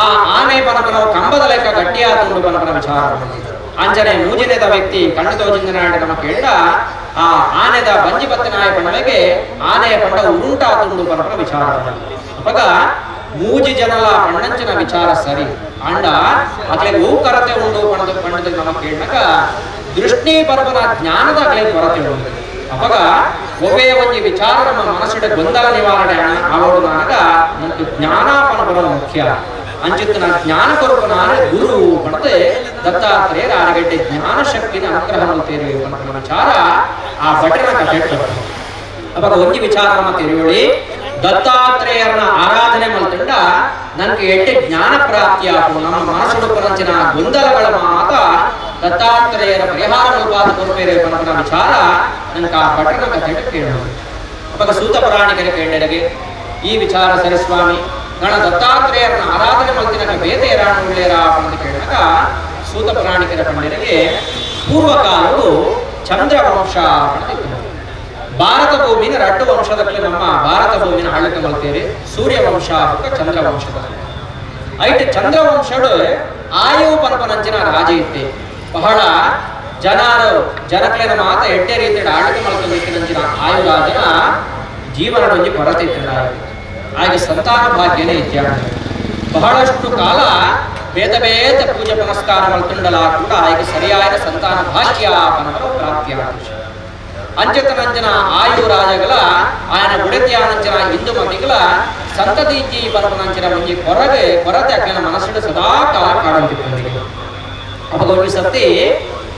ಆ ಆನೆ ಪನಪನ ಕಂಬದ ಲೆಕ್ಕ ಗಟ್ಟಿಯಾದ ಉಂಡು ಪನಪನ ವಿಚಾರ ಮಾಡಿ ಅಂಚನೆ ಮೂಜಿನೆದ ವ್ಯಕ್ತಿ ಕಣ್ಣು ತೋಜಿಂದನಾಡ ನಮ್ಮ ಕೇಳ ಆ ಆನೆದ ಬಂಜಿ ಬತ್ತನಾಯ ಪಣವೆಗೆ ಆನೆಯ ಪಂಡ ಉರುಂಟಾತುಂಡು ಪನಪನ ವಿಚಾರ ಮಾಡಿ ಅಪಗ ಮೂಜಿ ಜನಲ ಪಣ್ಣಂಚಿನ ವಿಚಾರ ಸರಿ ಅಂಡ ಅಕ್ಲೆ ಓ ಕರತೆ ಉಂಡು ಪಣದ ಪಂಡದ ನಮ್ಮ ಕೇಳಕ ದೃಷ್ಟಿ ಪರಪನ ಜ್ಞಾನದ ಅಕ್ಲೆ ಕೊರತೆ ಉಂಡು. ಅಪಗ ಒವ್ವೇ ಒಂಜಿ ವಿಚಾರ ನಮ್ಮ ಮನಸ್ಸಿಡ ಗೊಂದಲ ನಿವಾರಣೆ ಆವಡು ನಾನಗ ನಮ್ಗೆ ಜ್ಞಾನ ಪನಪನ ಮುಖ್ಯ ಅಂಚಿತ್ತನ ಜ್ಞಾನ ಕೊರಪನಾರೆ ಗುರು ಪಣತೆ ದತ್ತಾತ್ರೇಯರ ಆರಗಡ್ಡೆ ಜ್ಞಾನ ಶಕ್ತಿನ ಅನುಗ್ರಹ ಮಲ್ತೇರು ಪನಪನ ವಿಚಾರ ಆ ಭಟನ ಕಥೆ. ಅವಾಗ ಒಂಜಿ ವಿಚಾರ ನಮ್ಮ ತಿರುವಳಿ ದತ್ತಾತ್ರೇಯರನ ಆರಾಧನೆ ಮಲ್ತಂಡ ನನ್ಗೆ ಎಟ್ಟೆ ಜ್ಞಾನ ಪ್ರಾಪ್ತಿಯಾಗು ನಮ್ಮ ಮನಸ್ಸುಡು ಪರಂಚಿನ ಗೊಂದಲಗಳ ಮಾತ ದತ್ತಾತ್ರೇಯರ ಪರಿಹಾರ ಮಲ್ಪಾದ ಕೊರ್ಪೇರೆ ಪನಪನ ವಿಚಾರ ನನ್ಗೆ ಆ ಭಟನ ಕಥೆ ಕೇಳೋದು. ಅವಾಗ ಸೂತ ಪುರಾಣಿಕರ ಕೇಳಡೆಗೆ ಈ ವಿಚಾರ ಸರಿಸ್ವಾಮಿ ಗಣ ದತ್ತಾತ್ರೇಯರನ್ನ ಆರಾಧನೆ ಮಲ್ತಿನಕ ಬೇತೆ ರಾಣುಳ್ಳೇರ ಅಂತ ಕೇಳಿದಾಗ ಸೂತ ಪುರಾಣಿಕರ ಪಂಡಿತರಿಗೆ ಪೂರ್ವಕಾಲವು ಚಂದ್ರವಂಶ ಅಂತ ಇತ್ತು. Bharat ಭೂಮಿನ ರಡ್ಡು ವಂಶದಲ್ಲಿ ನಮ್ಮ ಭಾರತ ಭೂಮಿನ ಆಳ್ವಿಕೆ ಮಾಡ್ತೇವೆ, ಸೂರ್ಯವಂಶ ಚಂದ್ರವಂಶದ. ಐಟ್ ಚಂದ್ರವಂಶಡು ಆಯು ಪರಪನಂಚಿನ ರಾಜ ಇತ್ತೆ. ಬಹಳ ಜನರು ಜನಕ್ಲೇನ ಮಾತ ಎಡ್ಡೆ ರೀತಿಯ ಆಳ್ವಿಕೆ ಮಾಡ್ಕೊಂಡಿತ್ತಿನಂಚಿನ ಆಯು ರಾಜನ ಜೀವನ ಒಂಜಿ ಕೊರತೆ ಇತ್ತು. ಹಾಗೆ ಸಂತಾನ ಭಾಗ್ಯನೇ ಇತ್ಯಾದ ಬಹಳಷ್ಟು ಕಾಲ ಭೇದ ಭೇದ ಪೂಜೆ ಪುನಸ್ಕಾರ ಮಲ್ತುಂಡಲ ಕೂಡ ಆಯ್ಕೆ ಸರಿಯಾದ ಸಂತಾನ ಭಾಗ್ಯ ಪನಪರ ಪ್ರಾಪ್ತಿಯ. ಅಂಚತನಂಚನ ಆಯು ರಾಜಗಳ ಆಯನ ಬುಡತಿಯಾನಂಚನ ಇಂದುಮತಿಗಳ ಸಂತತಿ ಪರಪನಂಚನ ಒಂಜಿ ಕೊರಗೆ ಕೊರತೆ ಅಕ್ಕಿನ ಮನಸ್ಸಿಡು ಸದಾ ಕಾಲ ಕಾಡುತ್ತಿತ್ತು. ಅವಾಗ ಒಂಜಿ ಸತಿ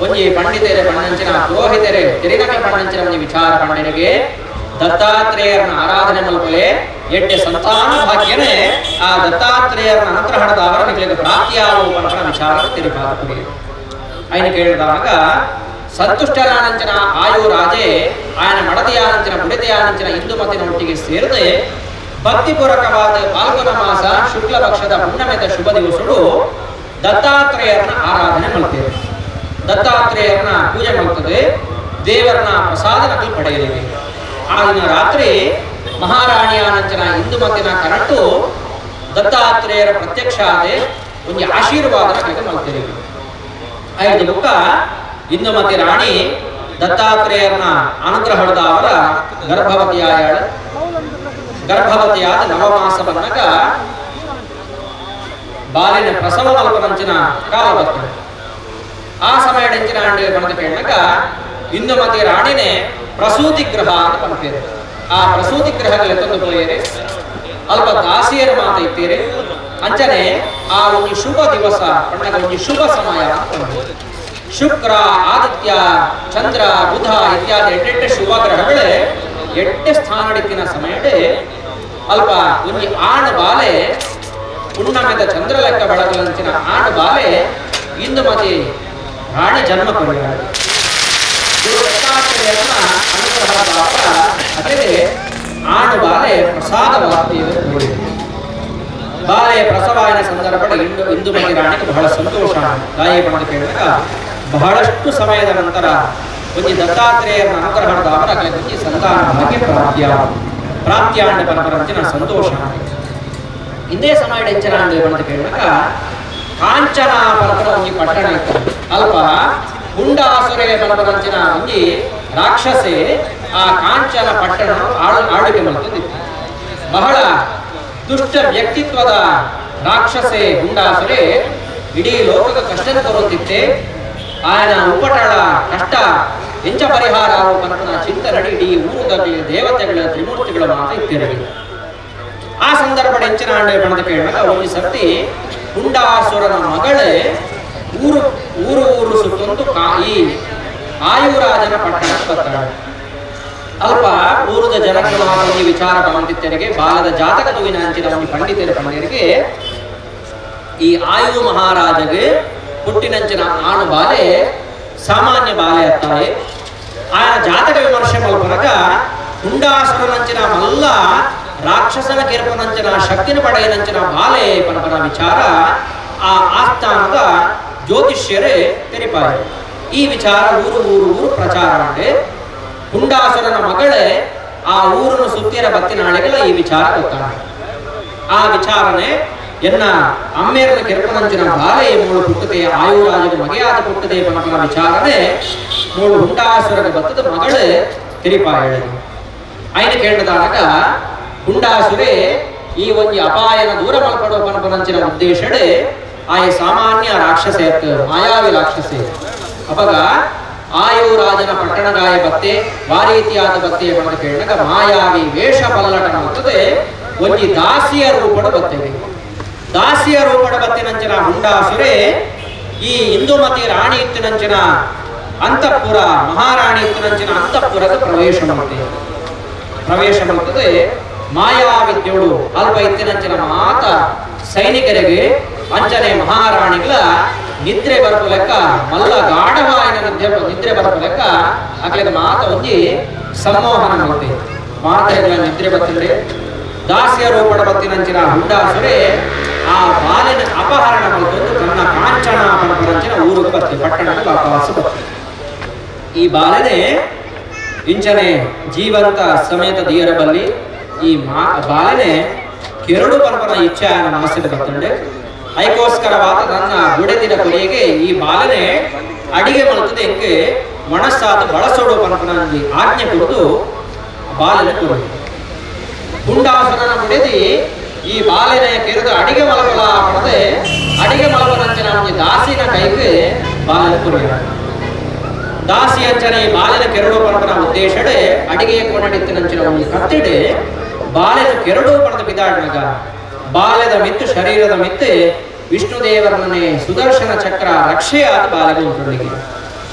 ಒಂಜಿ ಪಂಡಿತರೆ ಪಣ್ಣಂಚಿನ ಪುರೋಹಿತರೆ ತೆರಿನಕಲ ಪಣ್ಣಂಚಿನ ಒಂಜಿ ವಿಚಾರ ಪಂಡಿನಿಗೆ ದತ್ತಾತ್ರೇಯರನ್ನ ಆರಾಧನೆ ಮಲ್ಪಲೆ ಎಡ್ಡೆ ಸಂತಾನ ಭಾಗ್ಯನೇ ಆ ದತ್ತಾತ್ರೇಯರನ್ನ ಅನುಗ್ರಹಣದ ಅವರ ನಿಮಗೆ ಪ್ರಾಪ್ತಿಯಾಗುವ ಪರಪನ ವಿಚಾರ ತಿಳಿಪಾದ ಕುಡಿಯ. ఆయన ಕೇಳಿದಾಗ ಸಂತುಷ್ಟರಾನಂಚನ ಆಯು ರಾಜೇ ఆయన ಮಡದಿಯಾನಂಚನ ಬುಡದಿಯಾನಂಚನ ಇಂದುಮತಿನ ಒಟ್ಟಿಗೆ ಸೇರದೆ ಭಕ್ತಿಪೂರ್ವಕವಾದ ಫಾಲ್ಗುಣ ಮಾಸ ಶುಕ್ಲ ಪಕ್ಷದ ಪುಣ್ಯಮೆದ ಶುಭ ದಿವಸಡು ದತ್ತಾತ್ರೇಯರನ್ನ ಆರಾಧನೆ ಮಾಡ್ತೇವೆ. ದತ್ತಾತ್ರೇಯರನ್ನ ಪೂಜೆ ಮಾಡ್ತದೆ, ದೇವರನ್ನ ಪ್ರಸಾದ ನಕಲು ಪಡೆಯಲಿವೆ. ಆ ದಿನ ರಾತ್ರಿ ಮಹಾರಾಣಿಯಾನಂಚನ ಇಂದುಮತಿನ ಕರಟು ದತ್ತಾತ್ರೇಯರ ಪ್ರತ್ಯಕ್ಷ ಆದೆ ಒಂದು ಆಶೀರ್ವಾದ ನಕಲು ಮಾಡ್ತೇವೆ. ಐದು ಬುಕ್ಕ ಇಂದುಮತಿ ರಾಣಿ ದತ್ತಾತ್ರೇಯರನ್ನ ಅನುಗ್ರಹದ ಅವರ ಗರ್ಭವತಿಯಾದ ಗರ್ಭವತಿಯಾದ ನವಮಾಸ ಬಂದಾಗ ಬಾಲಿನ ಪ್ರಸವ ಮಲ್ಪನಂಚಿನ ಕಾಲ ಬರ್ತದೆ. ಆ ಸಮಯ ಅಂಚಿನ ಅಂಡೆ ಬಂದ ಕೇಳಿದಾಗ ಇಂದುಮತಿ ರಾಣಿನೇ ಪ್ರಸೂತಿ ಗ್ರಹ ಅಂತ ಪಂಪೇರು. ಆ ಪ್ರಸೂತಿ ಗ್ರಹಗಳು ಎತ್ತೊಂದು ಪೋಯೇರೆ ಅಲ್ಪ ದಾಸಿಯರ ಮಾತ ಇತ್ತೀರಿ. ಅಂಚನೆ ಆ ಒಂದು ಶುಭ ದಿವಸ ಪಣ್ಣಗ ಒಂದು ಶುಭ ಸಮಯ ಅಂತ ಶುಕ್ರ ಆದಿತ್ಯ ಚಂದ್ರ ಬುಧ ಇತ್ಯಾದಿ ಎಟ್ಟೆಟ್ಟೆ ಶುಭ ಗ್ರಹಗಳೇ ಎಟ್ಟೆ ಸ್ಥಾನಡಿಕ್ಕಿನ ಸಮಯಡೆ ಅಲ್ಪ ಒಂಜಿ ಆಣ್ ಬಾಲೆ ಪುಣ್ಣಮೆದ ಚಂದ್ರಲೆಕ್ಕ ಬೆಳಗಲಂಚಿನ ಆಣ್ ಬಾಲೆ ಇಂದುಮತಿ ರಾಣಿ ಜನ್ಮ ಕೊಡುತ್ತಾರೆ. ದತ್ತಾತ್ರೇಯನ ಅನುಗ್ರಹದ ಅದೇ ಆಣು ಬಾಲೆ ಪ್ರಸಾದವಾಗ್ತೀವಿ. ಬಾಲೆಯ ಪ್ರಸವಾಯನ ಸಂದರ್ಭದಲ್ಲಿ ಇಂದುಮತಿ ರಾಣಿಗೆ ಬಹಳ ಸಂತೋಷ. ತಾಯಿ ಪಡೆದು ಕೇಳಿದಾಗ ಬಹಳಷ್ಟು ಸಮಯದ ನಂತರ ಒಂಜಿ ದತ್ತಾತ್ರೇಯನ ಅನುಗ್ರಹದ ಅವರ ಒಂಜಿ ಸಂತಾನ ಭಾಗ್ಯ ಪ್ರಾಪ್ತಿಯ ಪ್ರಾಪ್ತಿಯಾಂಡ ಪರಪರಂಚಿನ ಸಂತೋಷ. ಇಂದೇ ಸಮಯದ ಎಂಚನ ಅಂತ ಕೇಳಿದಾಗ ಕಾಂಚನ ಪರಪರ ಒಂಜಿ ಪಟ್ಟಣ ಇತ್ತು. ಅಲ್ಪ ಗುಂಡಾಸುರೆ ಪರಪರಂಚಿನ ಒಂಜಿ ರಾಕ್ಷಸೆ ಆ ಕಾಂಚನ ಪಟ್ಟಣ ಆಳ್ವಿಕೆ ಮಾಡ್ತಿತ್ತು. ಬಹಳ ದುಷ್ಟ ವ್ಯಕ್ತಿತ್ವದ ರಾಕ್ಷಸೆ ಗುಂಡಾಸುರೆ ಇಡೀ ಲೋಕದ ಕಷ್ಟ ತರುತ್ತಿತ್ತೆ. ಆಯನ ಉಪಟಳ ಕಷ್ಟ ಎಂಚ ಪರಿಹಾರ ಪರಪನ ಚಿಂತನಡಿ ಇಡೀ ಊರುದಲ್ಲಿ ದೇವತೆಗಳ ತ್ರಿಮೂರ್ತಿಗಳ ಮಾತ ಇತ್ತಿರಲಿ. ಆ ಸಂದರ್ಭ ಎಂಚಿನ ಅಂಡೆ ಬಣದ ಕೇಳುವಾಗ ಒಂದು ಸರ್ತಿ ಗುಂಡಾಸುರನ ಮಗಳೇ ಊರು ಊರು ಊರು ಸುತ್ತೊಂದು ಈ ಆಯುರಾಜನ ಪಟ್ಟಣಕ್ಕೆ ಬರ್ತಾಳೆ. ಅಲ್ಪ ಊರದ ಜನಗಳ ಒಂದು ವಿಚಾರ ಪಂಡಿತರಿಗೆ ಬಾಲದ ಜಾತಕ ತುವಿನ ಅಂಚಿನ ಒಂದು ಪಂಡಿತರ ಪಂಡಿತರಿಗೆ ಈ ಆಯು ಮಹಾರಾಜಗೆ ಹುಟ್ಟಿನಂಚಿನ ಆಣು ಬಾಲೆ ಸಾಮಾನ್ಯ ಬಾಲೆ ಅತ್ತಾಳೆ. ಆಯನ ಜಾತಕ ವಿಮರ್ಶೆ ಮಲ್ಪನಗ ಹುಂಡಾಸುರನಂಚಿನ ಮಲ್ಲ ರಾಕ್ಷಸನ ಕೆರಪನಂಚಿನ ಶಕ್ತಿನ ಪಡೆಯನಂಚಿನ ಬಾಲೆ ಪರಪರ ವಿಚಾರ ಆ ಆಸ್ಥಾನದ ಜ್ಯೋತಿಷ್ಯರೇ ತೆರಿಪಾಯ. ಈ ವಿಚಾರ ಊರು ಊರು ಊರು ಪ್ರಚಾರ ಮಾಡಿ ಹುಂಡಾಸುರನ ಮಗಳೇ ಆ ಊರನ್ನು ಸುತ್ತಿರ ಬತ್ತಿನಾಳೆಗಳ ಈ ವಿಚಾರ ಗೊತ್ತಾಗ. ಆ ವಿಚಾರನೆ ಎನ್ನ ಅಮ್ಮೇರನ ಕೆರಪನಂಚಿನ ಬಾಲೆ ಮೂಳು ಪುಟ್ಟದೆ ಆಯುರಾಜನ ಮಗೆಯಾದ ಪುಟ್ಟದೆ ಪನಪನ ವಿಚಾರನೆ ಮೂಳು ಹುಂಡಾಸುರನ ಬತ್ತದ ಮಗಳೇ ತಿರಿಪಾಯ. ಐನ ಕೇಳಿದಾಗ ಹುಂಡಾಸುರೆ ಈ ಒಂದು ಅಪಾಯನ ದೂರ ಮಲ್ಪಡುವ ಪನಪನಂಚಿನ ಉದ್ದೇಶಡೆ ಆಯ ಸಾಮಾನ್ಯ ರಾಕ್ಷಸೆ ಮಾಯಾವಿ ರಾಕ್ಷಸೆ. ಅವಾಗ ಆಯುರಾಜನ ಪಟ್ಟಣಗಾಯ ಬತ್ತೆ ವಾರೀತಿಯಾದ ಬತ್ತೆಯ ಬಣ್ಣ ಕೇಳಿದಾಗ ಮಾಯಾವಿ ವೇಷ ಪಲ್ಲಟ ಮಾಡ್ತದೆ ಒಂಜಿ ದಾಸಿಯ ರೂಪಡ ಬತ್ತೇವೆ. ದಾಸಿಯ ರೂಪಡ ಬತ್ತಿನಂಚಿನ ಹುಂಡಾಸುರೆ ಈ ಇಂದುಮತಿ ರಾಣಿ ಇತ್ತಿನಂಚಿನ ಅಂತಃಪುರ ಮಹಾರಾಣಿ ಇತ್ತಿನಂಚಿನ ಅಂತಃಪುರದ ಪ್ರವೇಶ ಮಾಡ್ತೇವೆ. ಪ್ರವೇಶ ಮಾಡ್ತದೆ ಮಾಯಾವಿದ್ಯೋಳು ಅಲ್ಪ ಇತ್ತಿನಂಚಿನ ಮಾತ ಸೈನಿಕರಿಗೆ ಅಂಚನೆ ಮಹಾರಾಣಿಗಳ ನಿದ್ರೆ ಬರಪು ಲೆಕ್ಕ ಮಲ್ಲ ಗಾಢವಾಯಿನ ನಿದ್ರೆ ಬರಪು ಲೆಕ್ಕ ಅಕ್ಲೆಗ ಮಾತ ಒಂಜಿ ಸಮ್ಮೋಹನ ಮಾಡ್ತೆ. ಮಾತೆಗಳ ನಿದ್ರೆ ಬತ್ತಿದ್ರೆ ದಾಸಿಯ ರೂಪಡ ಬತ್ತಿನಂಚಿನ ಹುಂಡಾಸುರೆ ಆ ಬಾಲಿನ ಅಪಹರಣ ಮಾಡ್ಕೊಂಡು ತನ್ನ ಕಾಂಚನ ಪರಪರಂಚಿನ ಊರಿಗೆ ಬರ್ತಿ ಪಟ್ಟಣಕ್ಕೆ ವಾಪಸ್ ಬರ್ತಿ. ಈ ಬಾಲನೆ ಇಂಚನೆ ಜೀವಂತ ಸಮೇತ ದಿಯರಬಲ್ಲಿ ಈ ಬಾಲನೆ ಕೆರಡು ಪರಪನ ಇಚ್ಛೆ ಮನಸ್ಸಿಗೆ ಬರ್ತಂಡೆ. ಐಕೋಸ್ಕರವಾದ ನನ್ನ ಬುಡೆದಿನ ಕೊನೆಗೆ ಈ ಬಾಲನೆ ಅಡಿಗೆ ಮಲ್ತದೆ ಎಂಕೆ ಮನಸ್ಸಾದ ಬಳಸೋಡು ಪರಪನ ಆಜ್ಞೆ ಕೊಡುದು ಬಾಲನೆ ಕೊಡು. ಹುಂಡಾಸುರನ ಬುಡೆದಿ ಈ ಬಾಲನೆ ಕೆರೆದು ಅಡಿಗೆ ಮಲಬಲ ಪಡೆದೆ ಅಡಿಗೆ ಮಲಬನಂಚಿನ ಒಂಜಿ ದಾಸಿನ ಕೈಗೆ ಬಾಲನೆ ಕೊರಿಯ. ದಾಸಿ ಅಂಚನೆ ಈ ಬಾಲನ ಕೆರಡು ಪರಪನ ಉದ್ದೇಶಡೆ ಅಡಿಗೆಯ ಕೋಣಡಿತ್ತಿನಂಚಿನ ಒಂದು ಕತ್ತಿಡೆ ಬಾಲನ ಕೆರಡು ಪಡೆದ ಬಿದಾಡ್ನಗ ಬಾಲ್ಯದ ಮಿತ್ತು ಶರೀರದ ಮಿತ್ತೆ ವಿಷ್ಣುದೇವರನ್ನೇ ಸುದರ್ಶನ ಚಕ್ರ ರಕ್ಷೆಯಾದ ಬಾಲಗ ಉಂಟುಳಿಗೆ.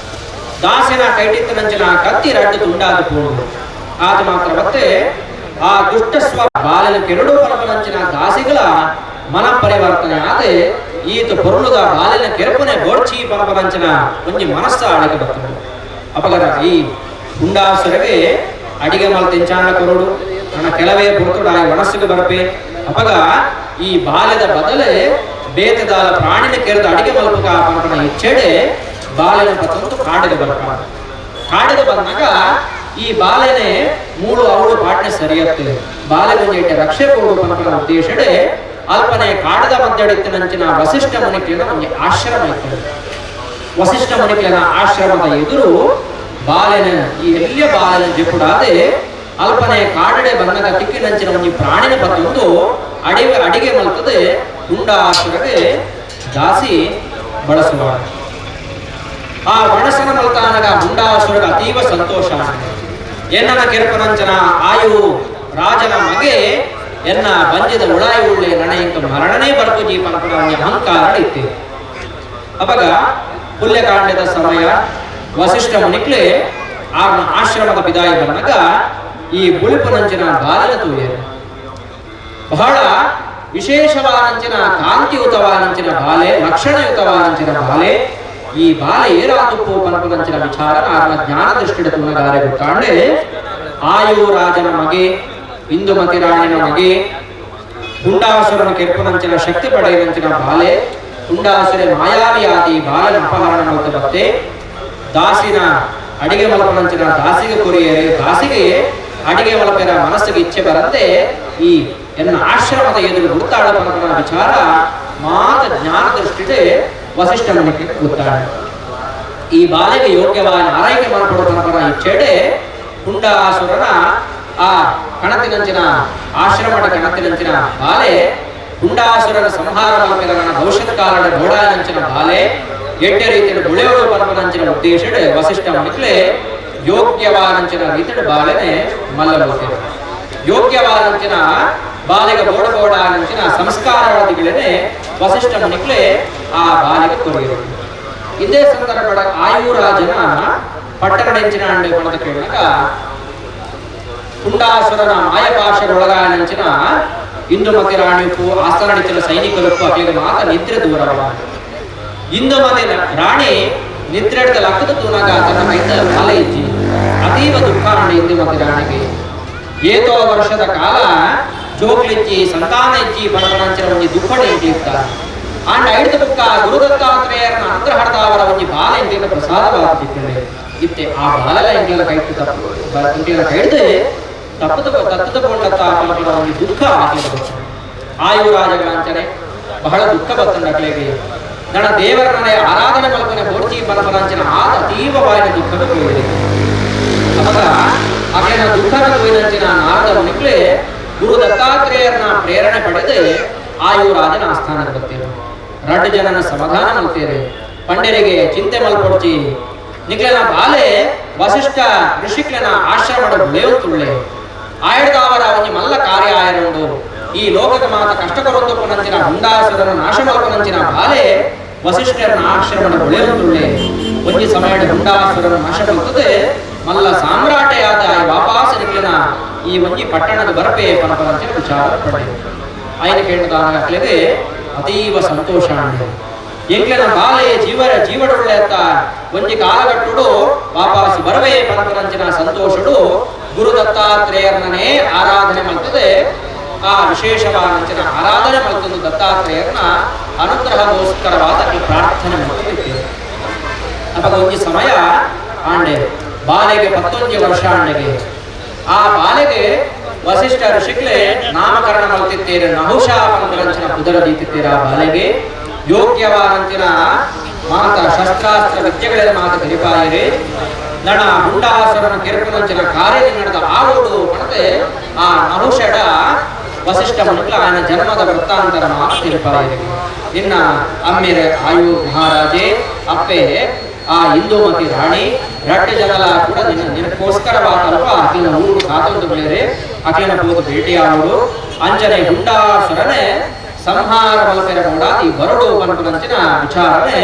ದಾಸಿನ ಕೈಟಿತ್ತನಂಚಿನ ಕತ್ತಿ ರಡ್ಡು ತುಂಡಾದ ಪೋಣು ಆದ ಮಾತ್ರ ಮತ್ತೆ ಆ ದುಷ್ಟ ಸ್ವ ಬಾಲನ ಕೆರಡು ಪರಪನಂಚಿನ ದಾಸಿಗಳ ಮನ ಪರಿವರ್ತನೆ ಆದೆ ಈತ ಪೊರುಳುದ ಬಾಲನ ಕೆರಪನೆ ಬೋಡ್ಚಿ ಪರಪನಂಚಿನ ಒಂಜಿ ಮನಸ್ಸ ಅಳಗೆ ಬರ್ತದೆ. ಅಪಗರ ಈ ಹುಂಡಾಸುರಗೆ ಅಡಿಗೆ ಮಲ್ತೆಂಚಾಣ ಕೊರಡು ನನ್ನ ಕೆಲವೇ ಪುರ್ತುಡ ಮನಸ್ಸಿಗೆ ಬರಪೆ. ಅಪಗ ಈ ಬಾಲ್ಯದ ಬದಲೆ ಬೇತದಾಲ ಪ್ರಾಣಿನ ಕೆರೆದು ಅಡಿಗೆ ಮಲ್ಪುಗ ಪರಪನ ಇಚ್ಛೆಡೆ ಬಾಲ್ಯನ ಪತ್ತಂತು ಕಾಡಿಗೆ ಬರಪ. ಕಾಡಿಗೆ ಬಂದಾಗ ಈ ಬಾಲೆನೆ ಮೂಳು ಅವಳು ಪಾಟ್ನೆ ಸರಿಯತ್ತೆ ಬಾಲೆಗೊಂಜೆಟ್ಟೆ ರಕ್ಷೆ ಕೊಡು ಪರಪನ ಉದ್ದೇಶಡೆ ಅಲ್ಪನೆ ಕಾಡದ ಮಧ್ಯಡಿತ್ತಿನಂಚಿನ ವಸಿಷ್ಠ ಮುನಿಕ್ಲಿನ ಒಂದು ಆಶ್ರಮ ಇತ್ತು. ವಸಿಷ್ಠ ಮುನಿಕ್ಲಿನ ಆಶ್ರಮದ ಎದುರು ಬಾಲೆನ ಈ ಎಲ್ಲಿಯ ಬಾಲನ ಜೆಪ್ಪುಡಾದೆ ಅಲ್ಪನೆ ಕಾಡಡೆ ಬಂದಾಗ ತಿಕ್ಕಿನಂಚಿನ ಒಂದು ಪ್ರಾಣಿನ ಪತ್ತೊಂದು ಅಡಿಗೆ ಅಡಿಗೆ ಮಲ್ತದೆ ಹುಂಡಾಸುರಗೆ ದಾಸಿ ಬಳಸುವ. ಆ ಒಣಸನ ಮಲ್ತಾನಗ ಹುಂಡಾಸುರಗ ಅತೀವ ಸಂತೋಷ. ಎನ್ನನ ಕೆರಪನಂಚನ ಆಯು ರಾಜನ ಮಗೆ ಎನ್ನ ಬಂಜದ ಉಳಾಯಿ ಉಳ್ಳೆ ನಣ ಇಂಕ ಮರಣನೇ ಬರ್ಪು ಜೀಪನ ಅಹಂಕಾರ ಇತ್ತೆ. ಅಪಗ ಪುಲ್ಯಕಾಂಡದ ಸಮಯ ವಸಿಷ್ಠ ಮುನಿಕ್ಲೆ ಆ ಆಶ್ರಮದ ಬಿದಾಯಿ ಬಂದಾಗ ಈ ಬುಳಿಪುನಂಚಿನ ಬಾಲನ ತೂಯರು. ಬಹಳ ವಿಶೇಷವಾದಂಚಿನ ಕಾಂತಿಯುತವಾದಂಚಿನ ಬಾಲೆ, ಲಕ್ಷಣಯುತವಾದಂಚಿನ ಬಾಲೆ. ಈ ಬಾಲೆ ಏರಾತುಪ್ಪು ಪನಪನಂಚಿನ ವಿಚಾರ ಆರ್ನ ಜ್ಞಾನ ದೃಷ್ಟಿಡ ತುಣಗಾರೆ ಗೊತ್ತಾಂಡೆ. ಆಯು ರಾಜನ ಮಗೆ, ಇಂದುಮತಿ ರಾಣಿನ ಮಗೆ, ಹುಂಡಾಸುರನ ಕೆರ್ಪನಂಚಿನ ಶಕ್ತಿ ಪಡೆಯನಂಚಿನ ಬಾಲೆ, ಹುಂಡಾಸುರ ಮಾಯಾವಿಯಾದಿ ಬಾಲನ ಅಪಹರಣ ಮಲ್ತ ಬತ್ತೆ ದಾಸಿನ ಅಡಿಗೆ ಮಲಪನಂಚಿನ ದಾಸಿಗೆ ಕೊರಿಯರೆ ದಾಸಿಗೆ ಅಡಿಗೆ ಮಲಪೆರ ಮನಸ್ಸಿಗೆ ಇಚ್ಛೆ ಬರಂತೆ ಈ ಎನ್ನ ಆಶ್ರಮದ ಎದುರು ಗುರ್ತಾಳ ಪನಪನ ವಿಚಾರ ಮಾತ ಜ್ಞಾನ ದೃಷ್ಟಿಡೆ ವಸಿಷ್ಠ ಮುನಿಗೆ ಗೊತ್ತಾಳ. ಈ ಬಾಲೆಗೆ ಯೋಗ್ಯವಾದ ಆರೈಕೆ ಮಾಡಪಡುವ ಪನಪನ ಇಚ್ಛೆಡೆ ಹುಂಡಾಸುರನ ಆ ಕಣತಿನಂಚಿನ ಆಶ್ರಮದ ಕಣತಿನಂಚಿನ ಬಾಲೆ, ಹುಂಡಾಸುರನ ಸಂಹಾರ ಮಲಪೆರನ ಭವಿಷ್ಯತ್ ಕಾಲದ ಗೋಡಾನಂಚಿನ ಬಾಲೆ ಎಡ್ಡೆ ರೀತಿಯ ಬುಳೆಯೋಡು ಪರಪನಂಚಿನ ಉದ್ದೇಶಡೆ ವಸಿಷ್ಠ ಮುನಿಕ್ಲೆ ಯೋಗ್ಯವಾದಂಚಿನ ರೀತಿಯ ಬಾಲೆನೆ ಮಲ್ಲ ಮಲ್ತೇವೆ. ಯೋಗ್ಯವಾದಂಚಿನ ಬಾಲೆಗೆ ಬೋಡ ಬೋಡಾನಂಚಿನ ಸಂಸ್ಕಾರವಾದಿಗಳನ್ನೇ ವಸಿಷ್ಠ ಮುನಿಕ್ಲೆ ಆ ಬಾಲೆಗೆ ಕೊರಿಯರು. ಇದೇ ಸಂದರ್ಭದ ಆಯುರಾಜನ ಪಟ್ಟಣಂಚಿನ ಅಂಡೆ ಪಣದ ಕೇಳಿದಾಗ ಹುಂಡಾಸುರನ ಮಾಯಪಾಶಗಳೊಳಗಾನಂಚಿನ ಇಂದುಮತಿ ರಾಣಿಪ್ಪು ಆಸ್ಥಾನಡಿಚಿನ ಸೈನಿಕರಪ್ಪು ಅಕ್ಲಿಗೆ ಮಾತ ನಿದ್ರೆ ದೂರವ. ಇಂದುಮತಿ ರಾಣಿ ನಿದ್ರೆಡ್ದ ಲಕ್ಕದ ತೂನಾಗ ತನ್ನ ಮೈದ ಬಾಲೆ ಇಜ್ಜಿ ಅತೀವ ದುಃಖ ಇಂದುಮತಿ ರಾಣಿಗೆ. ಏತೋ ವರ್ಷದ ಕಾಲ ಜೋಕ್ಲಿಚ್ಚಿ ಸಂತಾನ ಇಚ್ಚಿ ಪರಪಣಂಚಿನ ಒಂಜಿ ದುಃಖ ಇಂಟಿತ್ತ ಆಂಡ ಐಡ್ದ ಬುಕ್ಕ ಗುರುದತ್ತಾತ್ರೇಯರನ ಅನುಗ್ರಹದಾವರ ಒಂಜಿ ಬಾಲ ಇಂಟಿನ ಪ್ರಸಾದವಾಗುತ್ತಿತ್ತಂಡೆ. ಇತ್ತೆ ಆ ಬಾಲಲ ಇಂಟಿನ ಕೈತು ತಪ್ಪು ಇಂಟಿನ ಕೈಡ್ದು ತಪ್ಪದ ತತ್ತದ ಕೊಂಡತ್ತ ಪಲಪಲ ಒಂಜಿ ದುಃಖ ಆಗಿದೆ. ಆಯುರಾಜಗಳಂಚನೆ ಬಹಳ ದುಃಖ ಬತ್ತಂಡ ಅಕ್ಲೆಗೆ. ನನ್ನ ದೇವರನ್ನೇ ಆರಾಧನೆ ಮಲ್ಪನೆ ಬೋಡ್ಚಿ ಪರಪರಂಚಿನ ಆದ ಅತೀವವಾದ ದುಃಖದ ಹೋಗಿದೆ. ಅವಾಗ ಆಕೆನ ದುಃಖದ ಹೋಯಿನಂಚಿನ ನಾರದ ಮುನಿಕ್ಲೆ ಗುರು ದತ್ತಾತ್ರೇಯರನ್ನ ಪ್ರೇರಣೆ ಪಡೆದು ಆಯುರಾಜನ ಆಸ್ಥಾನಕ್ಕೆ ಬರ್ತೀರ. ರಡ್ಡು ಜನನ ಸಮಾಧಾನ ಮಲ್ತೇರೆ. ಪಂಡರಿಗೆ ಚಿಂತೆ ಮಲ್ಪೊಡ್ಚಿ ನಿಕ್ಲೆನ ಬಾಲೆ ವಸಿಷ್ಠ ಋಷಿಕ್ಲೆನ ಆಶ್ರಮದ ಬೆಳೆಯುತ್ತುಳ್ಳೆ ಆಯಡ್ದಾವರ ಒಂಜಿ ಮಲ್ಲ ಕಾರ್ಯ ಆಯರುಂಡು. ಈ ಲೋಕದ ಮಾತ ಕಷ್ಟ ಕೊರೊಂದುಪ್ಪನಂಚಿನ ಹುಂಡಾಸುರನ ನಾಶ ಮಲ್ಪನಂಚಿನ ಬಾಲೆ ವಸಿಷ್ಠರನ ಆಶ್ರಮದ ಬೆಳೆಯುತ್ತುಳ್ಳೆ. ಒಂಜಿ ಸಮಯದ ಹುಂಡಾಸುರನ ನಾಶ ಮಲ್ತದೆ ಮಲ್ಲ ಸಾಮ್ರಾಟೆಯಾದ ವಾಪಾಸ ನಿಕ್ಲೆನ ಈ ಒಂಜಿ ಪಟ್ಟಣದ ಬರಪೆ ಪನಪನಂಚಿನ ವಿಚಾರ ಪಡೆ ಆಯ್ನ ಕೇಳಿದಾಗಲೇ ಅತೀವ ಸಂತೋಷ. ಎಂಕ್ಲೆನ ಬಾಲೆ ಜೀವರ ಜೀವಡುಳ್ಳೆತ್ತ ಒಂಜಿ ಕಾಲಗಟ್ಟುಡು ವಾಪಾಸು ಬರವೇ ಪನಪನಂಚಿನ ಸಂತೋಷಡು ಗುರು ದತ್ತಾತ್ರೇಯರನ್ನೇ ಆರಾಧನೆ ಮಲ್ತದೆ. ಆ ವಿಶೇಷವಾದಂಚಿನ ಆರಾಧನೆ ಮಲ್ತದ್ದು ದತ್ತಾತ್ರೇಯರನ ಅನುಗ್ರಹಗೋಸ್ಕರವಾದ ಈ ಪ್ರಾರ್ಥನೆ ಮಾಡ್ತಿದ್ದೇವೆ. ಅವಾಗ ಒಂಜಿ ಸಮಯ ಆಂಡೆ ಬಾಲೆಗೆ 11 ವರ್ಷ ಅಣ್ಣಗೆ ಆ ಬಾಲೆಗೆ ವಸಿಷ್ಠ ಋಷಿಕ್ಲೆ ನಾಮಕರಣ ಮಾಡ್ತಿದ್ದೀರ ನಹುಷ ಪಂಕರಂಚಿನ ಪುದರ ದೀತಿತ್ತೀರ ಬಾಲೆಗೆ ಯೋಗ್ಯವಾದಂತಿನ ಮಾತ ಶಸ್ತ್ರಾಸ್ತ್ರ ವಿದ್ಯೆಗಳ ಮಾತ ಕಲಿಪಾಯಿರಿ ನಣ ಹುಂಡಾಸುರನ ಕೆರಪನಂಚಿನ ಕಾರ್ಯ ನಡೆದ ಆವೋಡು ಪಡತೆ ಆ ನಹುಷಡ ವಸಿಷ್ಠ ಮನುಕ್ಲ ಆಯನ ಜನ್ಮದ ವೃತ್ತಾಂತರ ಮಾತು ತಿರುಪಾಯಿರಿ. ನಿನ್ನ ಅಮ್ಮಿರೆ ಆಯು ಮಹಾರಾಜೇ ಅಪ್ಪೆ ಆ ಇಂದೂಮತಿ ರಾಣಿ ರಟ್ಟೆ ಜನಲ ಕೂಡ ನಿನ್ನ ನಿನಕ್ಕೋಸ್ಕರವಾದಲ್ಪ ಆಕಿನ ಊರು ಕಾತೊಂದು ಬೇರೆ ಆಕಿನ ಹೋದು ಭೇಟಿಯಾವರು ಅಂಜನೆ ಹುಂಡಾಸುರನೆ ಸಂಹಾರ ಬಲಪೆರ ಕೂಡ ಈ ಬರಡು ಪನಪನಂಚಿನ ವಿಚಾರಣೆ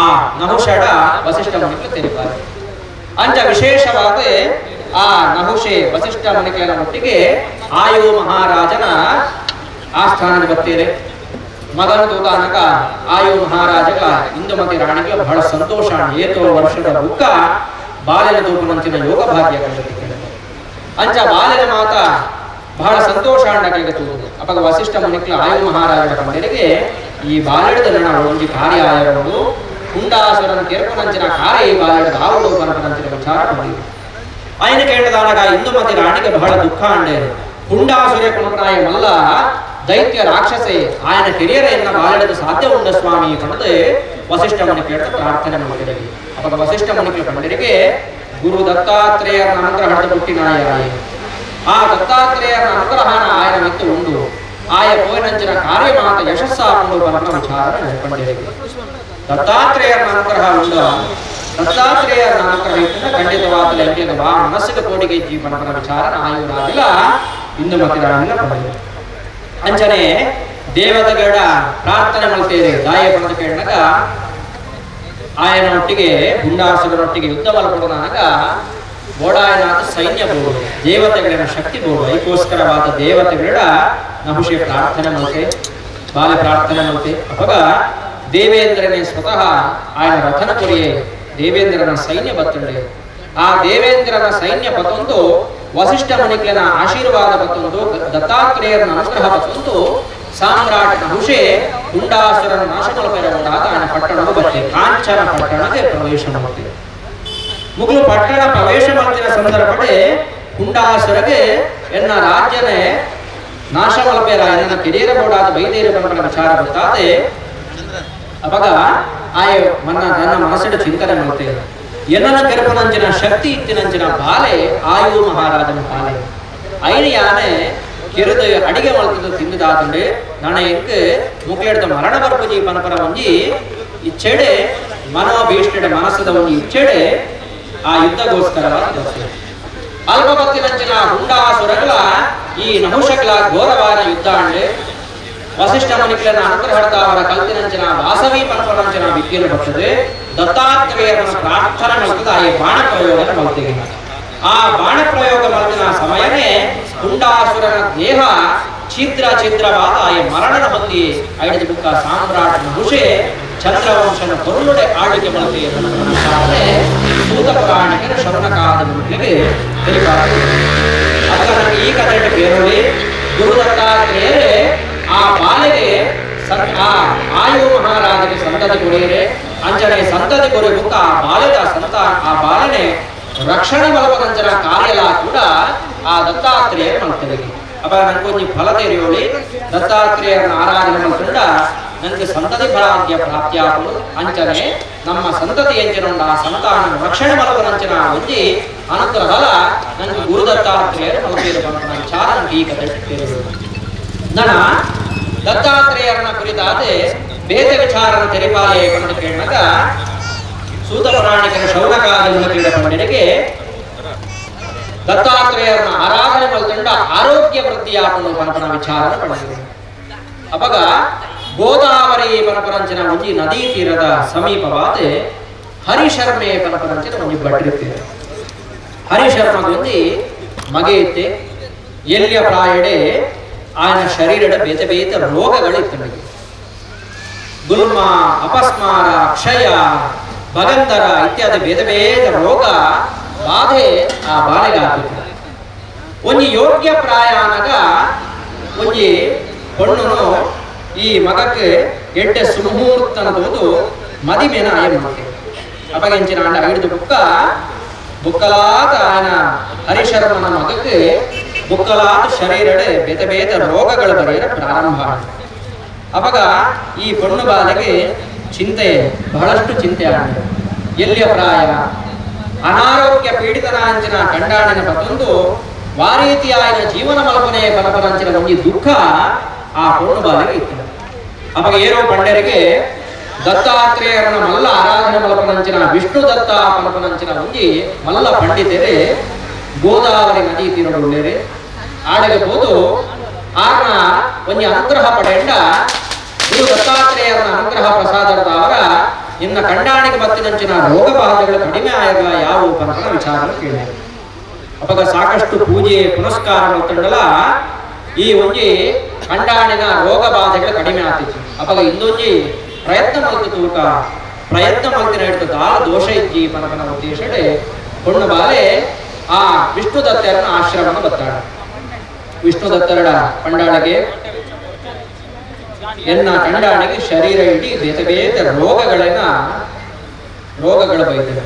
ಆ ನಹುಷಡ ವಸಿಷ್ಠ ಮುನಿಗೆ ತಿಳಿಪಾರೆ. ಅಂಚ ವಿಶೇಷವಾದ ಆ ನಹುಷೆ ವಸಿಷ್ಠ ಮುನಿಕನ ಒಟ್ಟಿಗೆ ಆಯು ಮಹಾರಾಜನ ಆಸ್ಥಾನದ ಬತ್ತೀರೆ. ಮಗನ ತೂತಾನಕ ಆಯು ಮಹಾರಾಜಗ ಇಂದುಮತಿ ರಾಣಿಗೆ ಬಹಳ ಸಂತೋಷ. ಏತೋ ವರ್ಷದ ಬುಕ್ಕ ಬಾಲ್ಯನ ತೂಪನಂಚಿನ ಯೋಗ ಭಾಗ್ಯ ಕಂಡು ಅಂಚ ಬಾಲ್ಯನ ಮಾತ ಬಹಳ ಸಂತೋಷ ಅಂಡಕಲಿಗೆ ತೂದು ಅಪಗ ವಸಿಷ್ಠ ಮುನಿಕ್ಲ ಆಯು ಮಹಾರಾಜನ ಪಂಡಿರಿಗೆ ಈ ಬಾಲ್ಯದ ನನ್ನ ಒಂಜಿ ಕಾರ್ಯ ಆಯವರು ಹುಂಡಾಸುರನ ಕೆರಪನಂಚಿನ ಕಾರ್ಯ ಈ ಬಾಲ್ಯದ ಆವಡು ಪರಪನಂಚಿನ ವಿಚಾರ ಪಂಡಿರು. ఆయన ಕೇಳಿದಾಗ ಇಂದುಮತಿ ರಾಣಿಗೆ ಬಹಳ ದುಃಖ ಅಂಡೇರು. ಹುಂಡಾಸುರೆ ಕುಣಪನಾಯ ಮಲ್ಲ ದೈತ್ಯ ರಾಕ್ಷಸೆ ఆయన కెరియర్ ಎನ್ನ ಬಾಲ್ಯದ ಸಾಧ್ಯ ಉಂಡ ಸ್ವಾಮಿ ಕಣದೆ ವಸಿಷ್ಠ ಮುನಿ ಕೇಳಿದ ಪ್ರಾರ್ಥನೆ ಮಾಡಿದರೆ. ಅವಾಗ ವಸಿಷ್ಠ ಮುನಿ ಪಂಡಿರಿಗೆ ಗುರು ದತ್ತಾತ್ರೇಯರ ಅನುಗ್ರಹ ಹುಟ್ಟಿನಾಯ ಆ ದತ್ತಾತ್ರೇಯರ ಅನುಗ್ರಹನ ಆಯನ ಮಿತ್ತು ಉಂಡು ಆಯ ಪೋಯನಂಚಿನ ಕಾರ್ಯ ಮಾತ ಯಶಸ್ಸಾಪುಂಡು ಪರಮ ವಿಚಾರ ಪಂಡಿರಿಗೆ. ದತ್ತಾತ್ರೇಯರ ಅನುಗ್ರಹ ಉಂಡು ದತ್ತಾತ್ರೇಯರ ಅನುಗ್ರಹ ಇತ್ತು ಖಂಡಿತವಾದ ಎಂಟಿನ ಬಾ ಮನಸ್ಸಿಗೆ ಕೋಟಿಗೆ ಜೀವನದ ವಿಚಾರ ಆಯುರಾಗಿಲ್ಲ ಇಂದುಮತಿ ರಾಣಿನ ಪಂಡಿರು. ಅಂಚನೆ ದೇವತೆಗಳ ಪ್ರಾರ್ಥನೆ ಮಾಡ್ತೇವೆ ದಾಯ ಪಡೆದ ಕೇಳಿದಾಗ ಆಯನೊಟ್ಟಿಗೆ ಗುಂಡಾಸುರನೊಟ್ಟಿಗೆ ಯುದ್ಧ ಮಲ್ಕೊಡನಾಗ ಬೋಡಾಯನಾಥ ಸೈನ್ಯ ಬೋಡು ದೇವತೆಗಳ ಶಕ್ತಿ ಬೋಡು ಐಕೋಸ್ಕರವಾದ ದೇವತೆಗಳ ನಹುಷೆ ಪ್ರಾರ್ಥನೆ ಮಾಡ್ತೆ ಬಾಲ ಪ್ರಾರ್ಥನೆ ಮಾಡ್ತೆ. ಅವಾಗ ದೇವೇಂದ್ರನೇ ಸ್ವತಃ ಆಯನ ರಥನ ಕೊರಿಯೇ ದೇವೇಂದ್ರನ ಸೈನ್ಯ ಬತ್ತಂಡೆ. ಆ ದೇವೇಂದ್ರನ ಸೈನ್ಯ ಬತ್ತೊಂದು ವಸಿಷ್ಠ ಮುನಿಕ್ಲನ ಆಶೀರ್ವಾದ ಬತ್ತೊಂದು ದತ್ತಾತ್ರೇಯರನ ಅನುಗ್ರಹ ಬತ್ತೊಂದು ಸಾಮ್ರಾಟ ನಹುಷೆ ಹುಂಡಾಸುರನ ನಾಶಮಲಪೆರಗೊಂಡಾಗ ಆಯನ ಪಟ್ಟಣವು ಬತ್ತೆ ಕಾಂಚನ ಪಟ್ಟಣಕ್ಕೆ ಪ್ರವೇಶ ಮಾಡ್ತೇವೆ. ಮುಗುಲು ಪಟ್ಟಣ ಪ್ರವೇಶ ಮಾಡ್ತಿನ ಸಂದರ್ಭಡೆ ಹುಂಡಾಸುರಗೆ ಎನ್ನ ರಾಜ್ಯನೇ ನಾಶ ಮಲಪೇರ ಎನ್ನ ಕಿರಿಯರ ಬೋಡಾದ ಬೈದೇರ ಬಂಡ ವಿಚಾರ ಗೊತ್ತಾದೆ. ಅವಾಗ ಆಯ ಮನ್ನ ನನ್ನ ಮನಸ್ಸಿನ ಚಿಂತನೆ ಮಾಡ್ತೇವೆ ಎನ್ನನ ಕೆರಪನಂಚಿನ ಶಕ್ತಿ ಇತ್ತಿನಂಚಿನ ಬಾಲೆ ಆಯು ಮಹಾರಾಜನ ಬಾಲೆ ಐನ ಯಾನೆ ಕೆರೆದು ಅಡಿಗೆ ಮಲ್ತದ ತಿಂದುದಾತಂಡೆ ನಣ ಎಂಕ್ ಮುಕ್ಲೆಡ್ದ ಮರಣ ಬರ್ಪುಜಿ ಪನಪರ ಒಂಜಿ ಇಚ್ಛೆಡೆ ಮನೋಭೀಷ್ಟಡೆ ಮನಸ್ಸದ ಒಂಜಿ ಇಚ್ಛೆಡೆ ಆ ಯುದ್ಧಗೋಸ್ಕರ ಅಲ್ಪಭಕ್ತಿನಂಚಿನ ಹುಂಡಾಸುರಗಳ ಈ ನಹುಷಗಳ ಘೋರವಾದ ಯುದ್ಧ ಅಂಡೆ ವಸಿಷ್ಠ ಮುನಿಕ್ಲನ ಅನುಗ್ರಹಡ್ತಾವರ ಕಲ್ತಿನಂಚಿನ ವಾಸವಿ ಪನಪರಂಚಿನ ವಿದ್ಯೆಯನ್ನು ಬರ್ತದೆ. ದತ್ತಾತ್ರೇಯರನ ಪ್ರಾರ್ಥನೆ ಮಾಡ್ತದೆ ಆ ಬಾಣ ಪ್ರಯೋಗ ಮಾಡ್ತೀವಿ. ಆ ಬಾಣ ಪ್ರಯೋಗ ಮಾಡಿದ ಸಮಯನೇ ಹುಂಡಾಸುರನ ದೇಹ ಛಿದ್ರ ಛಿದ್ರವಾದ ಆ ಮರಣನ ಹೊಂದಿ ಐದು ಬುಕ್ಕ ಸಾಮ್ರಾಟ ನಹುಷೆ ಚಂದ್ರವಂಶನ ಕೊರುಳುಡೆ ಆಳ್ವಿಕೆ ಮಾಡುತ್ತೆ ಸೂತ ಪುರಾಣಿಕರ ಶೌನಕಾದ ಮುಖಿಗೆ ತಿಳಿಪಾರು. ಅದಕ್ಕೆ ನಮಗೆ ಈ ಕಥೆ ಬೇರೊಳಿ ಗುರು ದತ್ತಾತ್ರೇಯರೇ ಆ ಬಾಲೆಗೆ ಆ ಆಯು ಮಹಾರಾಜಗೆ ಸಂತತಿ ಕೊರೆಯರೆ ಅಂಚನೆ ಸಂತತಿ ಕೊರೆ ಬುಕ್ಕ ಆ ಬಾಲೆದ ಸಂತ ಆ ಬಾಲನೆ ರಕ್ಷಣೆ ಮಲಪದಂಚನ ಕಾರ್ಯಲ ಕೂಡ ಆ ದತ್ತಾತ್ರೇಯರು ಮಾಡ್ತಾರೆ. ಅಪ್ಪ ನನಗೊಂಜಿ ಫಲ ತೆರೆಯೋಳಿ ದತ್ತಾತ್ರೇಯರನ್ನ ಆರಾಧನೆ ಮಾಡ್ಕೊಂಡ ನನಗೆ ಸಂತತಿ ಫಲಾದ್ಯ ಪ್ರಾಪ್ತಿಯಾಗಲು ಅಂಚನೆ ನಮ್ಮ ಸಂತತಿ ಎಂಚಿನೊಂಡ ಆ ಸಂತಾನ ರಕ್ಷಣೆ ಮಲಪದಂಚನ ಒಂಜಿ ಅನುಗ್ರಹಲ ನನಗೆ ಗುರು ದತ್ತಾತ್ರೇಯರು ಮಲಪೇರು ವಿಚಾರ ನನಗೆ ಈ ಕಥೆ ತೆರೆಯೋಳು. ನನ್ನ ದತ್ತಾತ್ರೇಯರನ್ನ ಕುರಿತಾದ ಬೇದ ವಿಚಾರನ ತೆರಿಪಾಲೆ ಪಂಡ ಕೇಳಿದಾಗ ಸೂತ ಪುರಾಣಿಕರ ಶೌನಕಾದಿ ಮುನಿಗಳ ಪಂಡಿತರಿಗೆ ದತ್ತಾತ್ರೇಯರನ್ನ ಆರಾಧನೆ ಮಲ್ತಂಡ ಆರೋಗ್ಯ ವೃದ್ಧಿಯಾಪನು ಪನಪನ ವಿಚಾರನ ಪಡೆದರು. ಅವಾಗ ಗೋದಾವರಿ ಪನಪರಂಚಿನ ಒಂಜಿ ನದಿ ತೀರದ ಸಮೀಪವಾದ ಹರಿಶರ್ಮೆ ಪನಪರಂಚಿನ ಒಂಜಿ ಬಡ್ರಿತ್ತೀರ ಹರಿಶರ್ಮಗೊಂಜಿ ಮಗೆ ಇತ್ತೆ ಎಲ್ಲಿಯ ಪ್ರಾಯಡೆ ಆಯನ ಶರೀರದ ಬೇತೆ ಬೇತೆ ರೋಗಗಳು ಇತ್ತು. ಗುಲ್ಮ, ಅಪಸ್ಮಾರ, ಕ್ಷಯ, ಭಗಂಧರ ಇತ್ಯಾದಿ ಬೇರೆ ಬೇರೆ ರೋಗ ಬಾಧೆ ಆ ಬಾಲೆಗೆ ಆಗ್ತಿತ್ತು. ಒಂಜಿ ಯೋಗ್ಯ ಪ್ರಾಯಾನಗ ಒಂಜಿ ಹೊಣ್ಣುನು ಈ ಮಗಕ್ಕೆ ಎಡ್ಡೆ ಸುಮುಹೂರ್ತನದೋದು ಮದಿಮೇನ ಆಯ ಮಾಡ್ತೇವೆ. ಅಪಗೆಂಚಿನ ಅಂಡ ಹಿಡಿದು ಬುಕ್ಕ ಬುಕ್ಕಲಾತ ಆಯನ ಹರಿಶರ್ಮನ ಮಗಕ್ಕೆ ಬುಕ್ಕಲಾತ ಶರೀರಡೆ ಬೇತೆ ಬೇತೆ ರೋಗಗಳು ಬರೆಯಲು ಪ್ರಾರಂಭ. ಅವಾಗ ಈ ಪೊಣ್ಣು ಬಾಲೆಗೆ ಚಿಂತೆ, ಬಹಳಷ್ಟು ಚಿಂತೆ ಆಗಿದೆ. ಎಲ್ಲಿಯ ಪ್ರಾಯ ಅನಾರೋಗ್ಯ ಪೀಡಿತನಾಂಚಿನ ಕಂಡಾಣಿನ ಪತ್ತೊಂದು ವಾರೀತಿಯಾಯಿನ ಜೀವನ ಮಲ್ಪನೆ ಪರಪರಂಚಿನ ಒಂಜಿ ದುಃಖ ಆ ಪೊಣ್ಣು ಬಾಲೆಗೆ ಇತ್ತು. ಅವಾಗ ಏನೋ ಪಂಡರಿಗೆ ದತ್ತಾತ್ರೇಯರನ್ನ ಮಲ್ಲ ಆರಾಧನೆ ಮಲ್ಪನಂಚಿನ ವಿಷ್ಣು ದತ್ತ ಮಲ್ಪನಂಚಿನ ಒಂಜಿ ಮಲ್ಲ ಪಂಡಿತರೇ ಗೋದಾವರಿ ನದಿ ತೀರಡುಳ್ಳೇರೆ ಆಡೆಗೆ ಹೋದು ಆರ್ನ ಒಂಜಿ ಅನುಗ್ರಹ ಪಡೆಂಡ ಗುರು ದತ್ತಾತ್ರೇಯರನ್ನ ಅನುಗ್ರಹ ಪ್ರಸಾದರದವರ ನಿನ್ನ ಕಂಡಾಣಿಗೆ ಬತ್ತಿನಂಚಿನ ರೋಗ ಬಾಧೆಗಳು ಕಡಿಮೆ ಆಯಗ ಯಾವ ಪರಪನ ವಿಚಾರ ಕೇಳಿ. ಅವಾಗ ಸಾಕಷ್ಟು ಪೂಜೆ ಪುನಸ್ಕಾರ ಮಲ್ತಂಡಲ ಈ ಒಂಜಿ ಕಂಡಾಣಿನ ರೋಗ ಬಾಧೆಗಳು ಕಡಿಮೆ ಆಗ್ತಿತ್ತು. ಅವಾಗ ಇಂದೊಂಜಿ ಪ್ರಯತ್ನ ಮಲ್ತು ತೂಕ ಪ್ರಯತ್ನ ಮಲ್ತಿನ ಹಿಡಿದು ದಾಲ ದೋಷ ಇಜ್ಜಿ ಪನಪನ ಉದ್ದೇಶಡೆ ಪೊಣ್ಣು ಬಾಲೆ ಆ ವಿಷ್ಣು ದತ್ತರನ ಆಶ್ರಮನ ಬತ್ತಾಳ. ವಿಷ್ಣು ದತ್ತರಡ ಪಂಡಾಳಿಗೆ ಎನ್ನ ಕಂಡಾಣಿಗೆ ಶರೀರ ಇಡೀ ಬೇತೆ ಬೇತೆ ರೋಗಗಳು ಬೈತವೆ.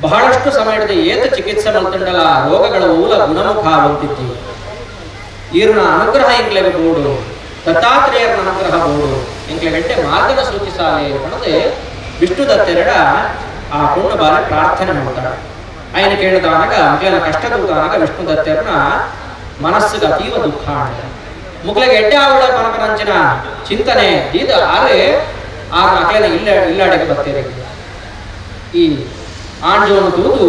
ಬಹಳಷ್ಟು ಸಮಯದ ಏತ ಚಿಕಿತ್ಸೆ ಮಲ್ತಂಡಲ ರೋಗಗಳ ಮೂಲ ಗುಣಮುಖ ಆಗುತ್ತಿತ್ತು. ಈರುನ ಅನುಗ್ರಹ ಎಂಕ್ಲೆಗೆ ಬೋಡು, ದತ್ತಾತ್ರೇಯರನ ಅನುಗ್ರಹ ಬೋಡು, ಎಂಕ್ಲೆ ಗಂಟೆ ಮಾರ್ಗದ ಸೂಚಿಸಾಲೆ ಅನ್ನೋದೇ ವಿಷ್ಣು ದತ್ತೆರಡ ಆ ಪೊಣ್ಣು ಬಾಲೆ ಪ್ರಾರ್ಥನೆ ಮಾಡ್ತಾಳೆ. ఆయన ಕೇಳಿದಾನಾಗ ಮುಕ್ಲೆನ ಕಷ್ಟ ತೂತಾನಾಗ ವಿಷ್ಣು ದತ್ತೆರನ ಮನಸ್ಸಿಗೆ ಅತೀವ ದುಃಖ ಆಂಡ. ಮುಕ್ಲೆಗೆ ಎಡ್ಡೆ ಆವಡ ಪನಪನಂಚಿನ ಚಿಂತನೆ ದೀದ ಆರೆ ಆ ಅಕ್ಲೆನ ಇಲ್ಲ ಇಲ್ಲಾಡೆಗೆ ಬತ್ತೇರೆ. ಈ ಆಂಜೋನು ತೂತು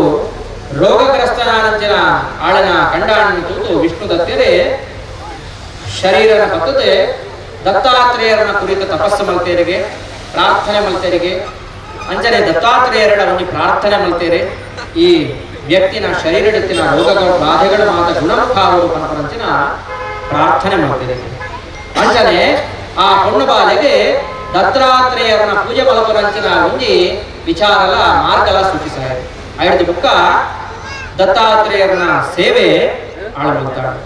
ರೋಗಗ್ರಸ್ತನಾನಂಚಿನ ಆಳನ ಕಂಡಾಣನ ತೂತು ವಿಷ್ಣು ದತ್ತೆರೆ ಶರೀರನ ಬತ್ತದೆ ದತ್ತಾತ್ರೇಯರನ ಕುರಿತ ತಪಸ್ಸು ಮಲ್ತೇರಿಗೆ ಪ್ರಾರ್ಥನೆ ಮಲ್ತೇರಿಗೆ ಅಂಚನೆ ದತ್ತಾತ್ರೇಯರಡ ಒಂದು ಪ್ರಾರ್ಥನೆ ಮಲ್ತೇರೆ. ಈ ವ್ಯಕ್ತಿನ ಶರೀರಡಿತ್ತಿನ ರೋಗಗಳ ಬಾಧೆಗಳ ಮಾತ ಗುಣಮುಖ ಆವರು ಪನಪನಂಚಿನ ಪ್ರಾರ್ಥನೆ ಮಾಡ್ತೇನೆ. ಅಂಚನೆ ಆ ಪೊಣ್ಣು ಬಾಲೆಗೆ ದತ್ತಾತ್ರೇಯರನ ಪೂಜೆ ಮಲಪರಂಚಿನ ಒಂಜಿ ವಿಚಾರಲ ಮಾರ್ಗಲ ಸೂಚಿಸಾಯ. ಐದು ಬುಕ್ಕ ದತ್ತಾತ್ರೇಯರನ ಸೇವೆ ಆಳಮಲ್ತಾಳೆ.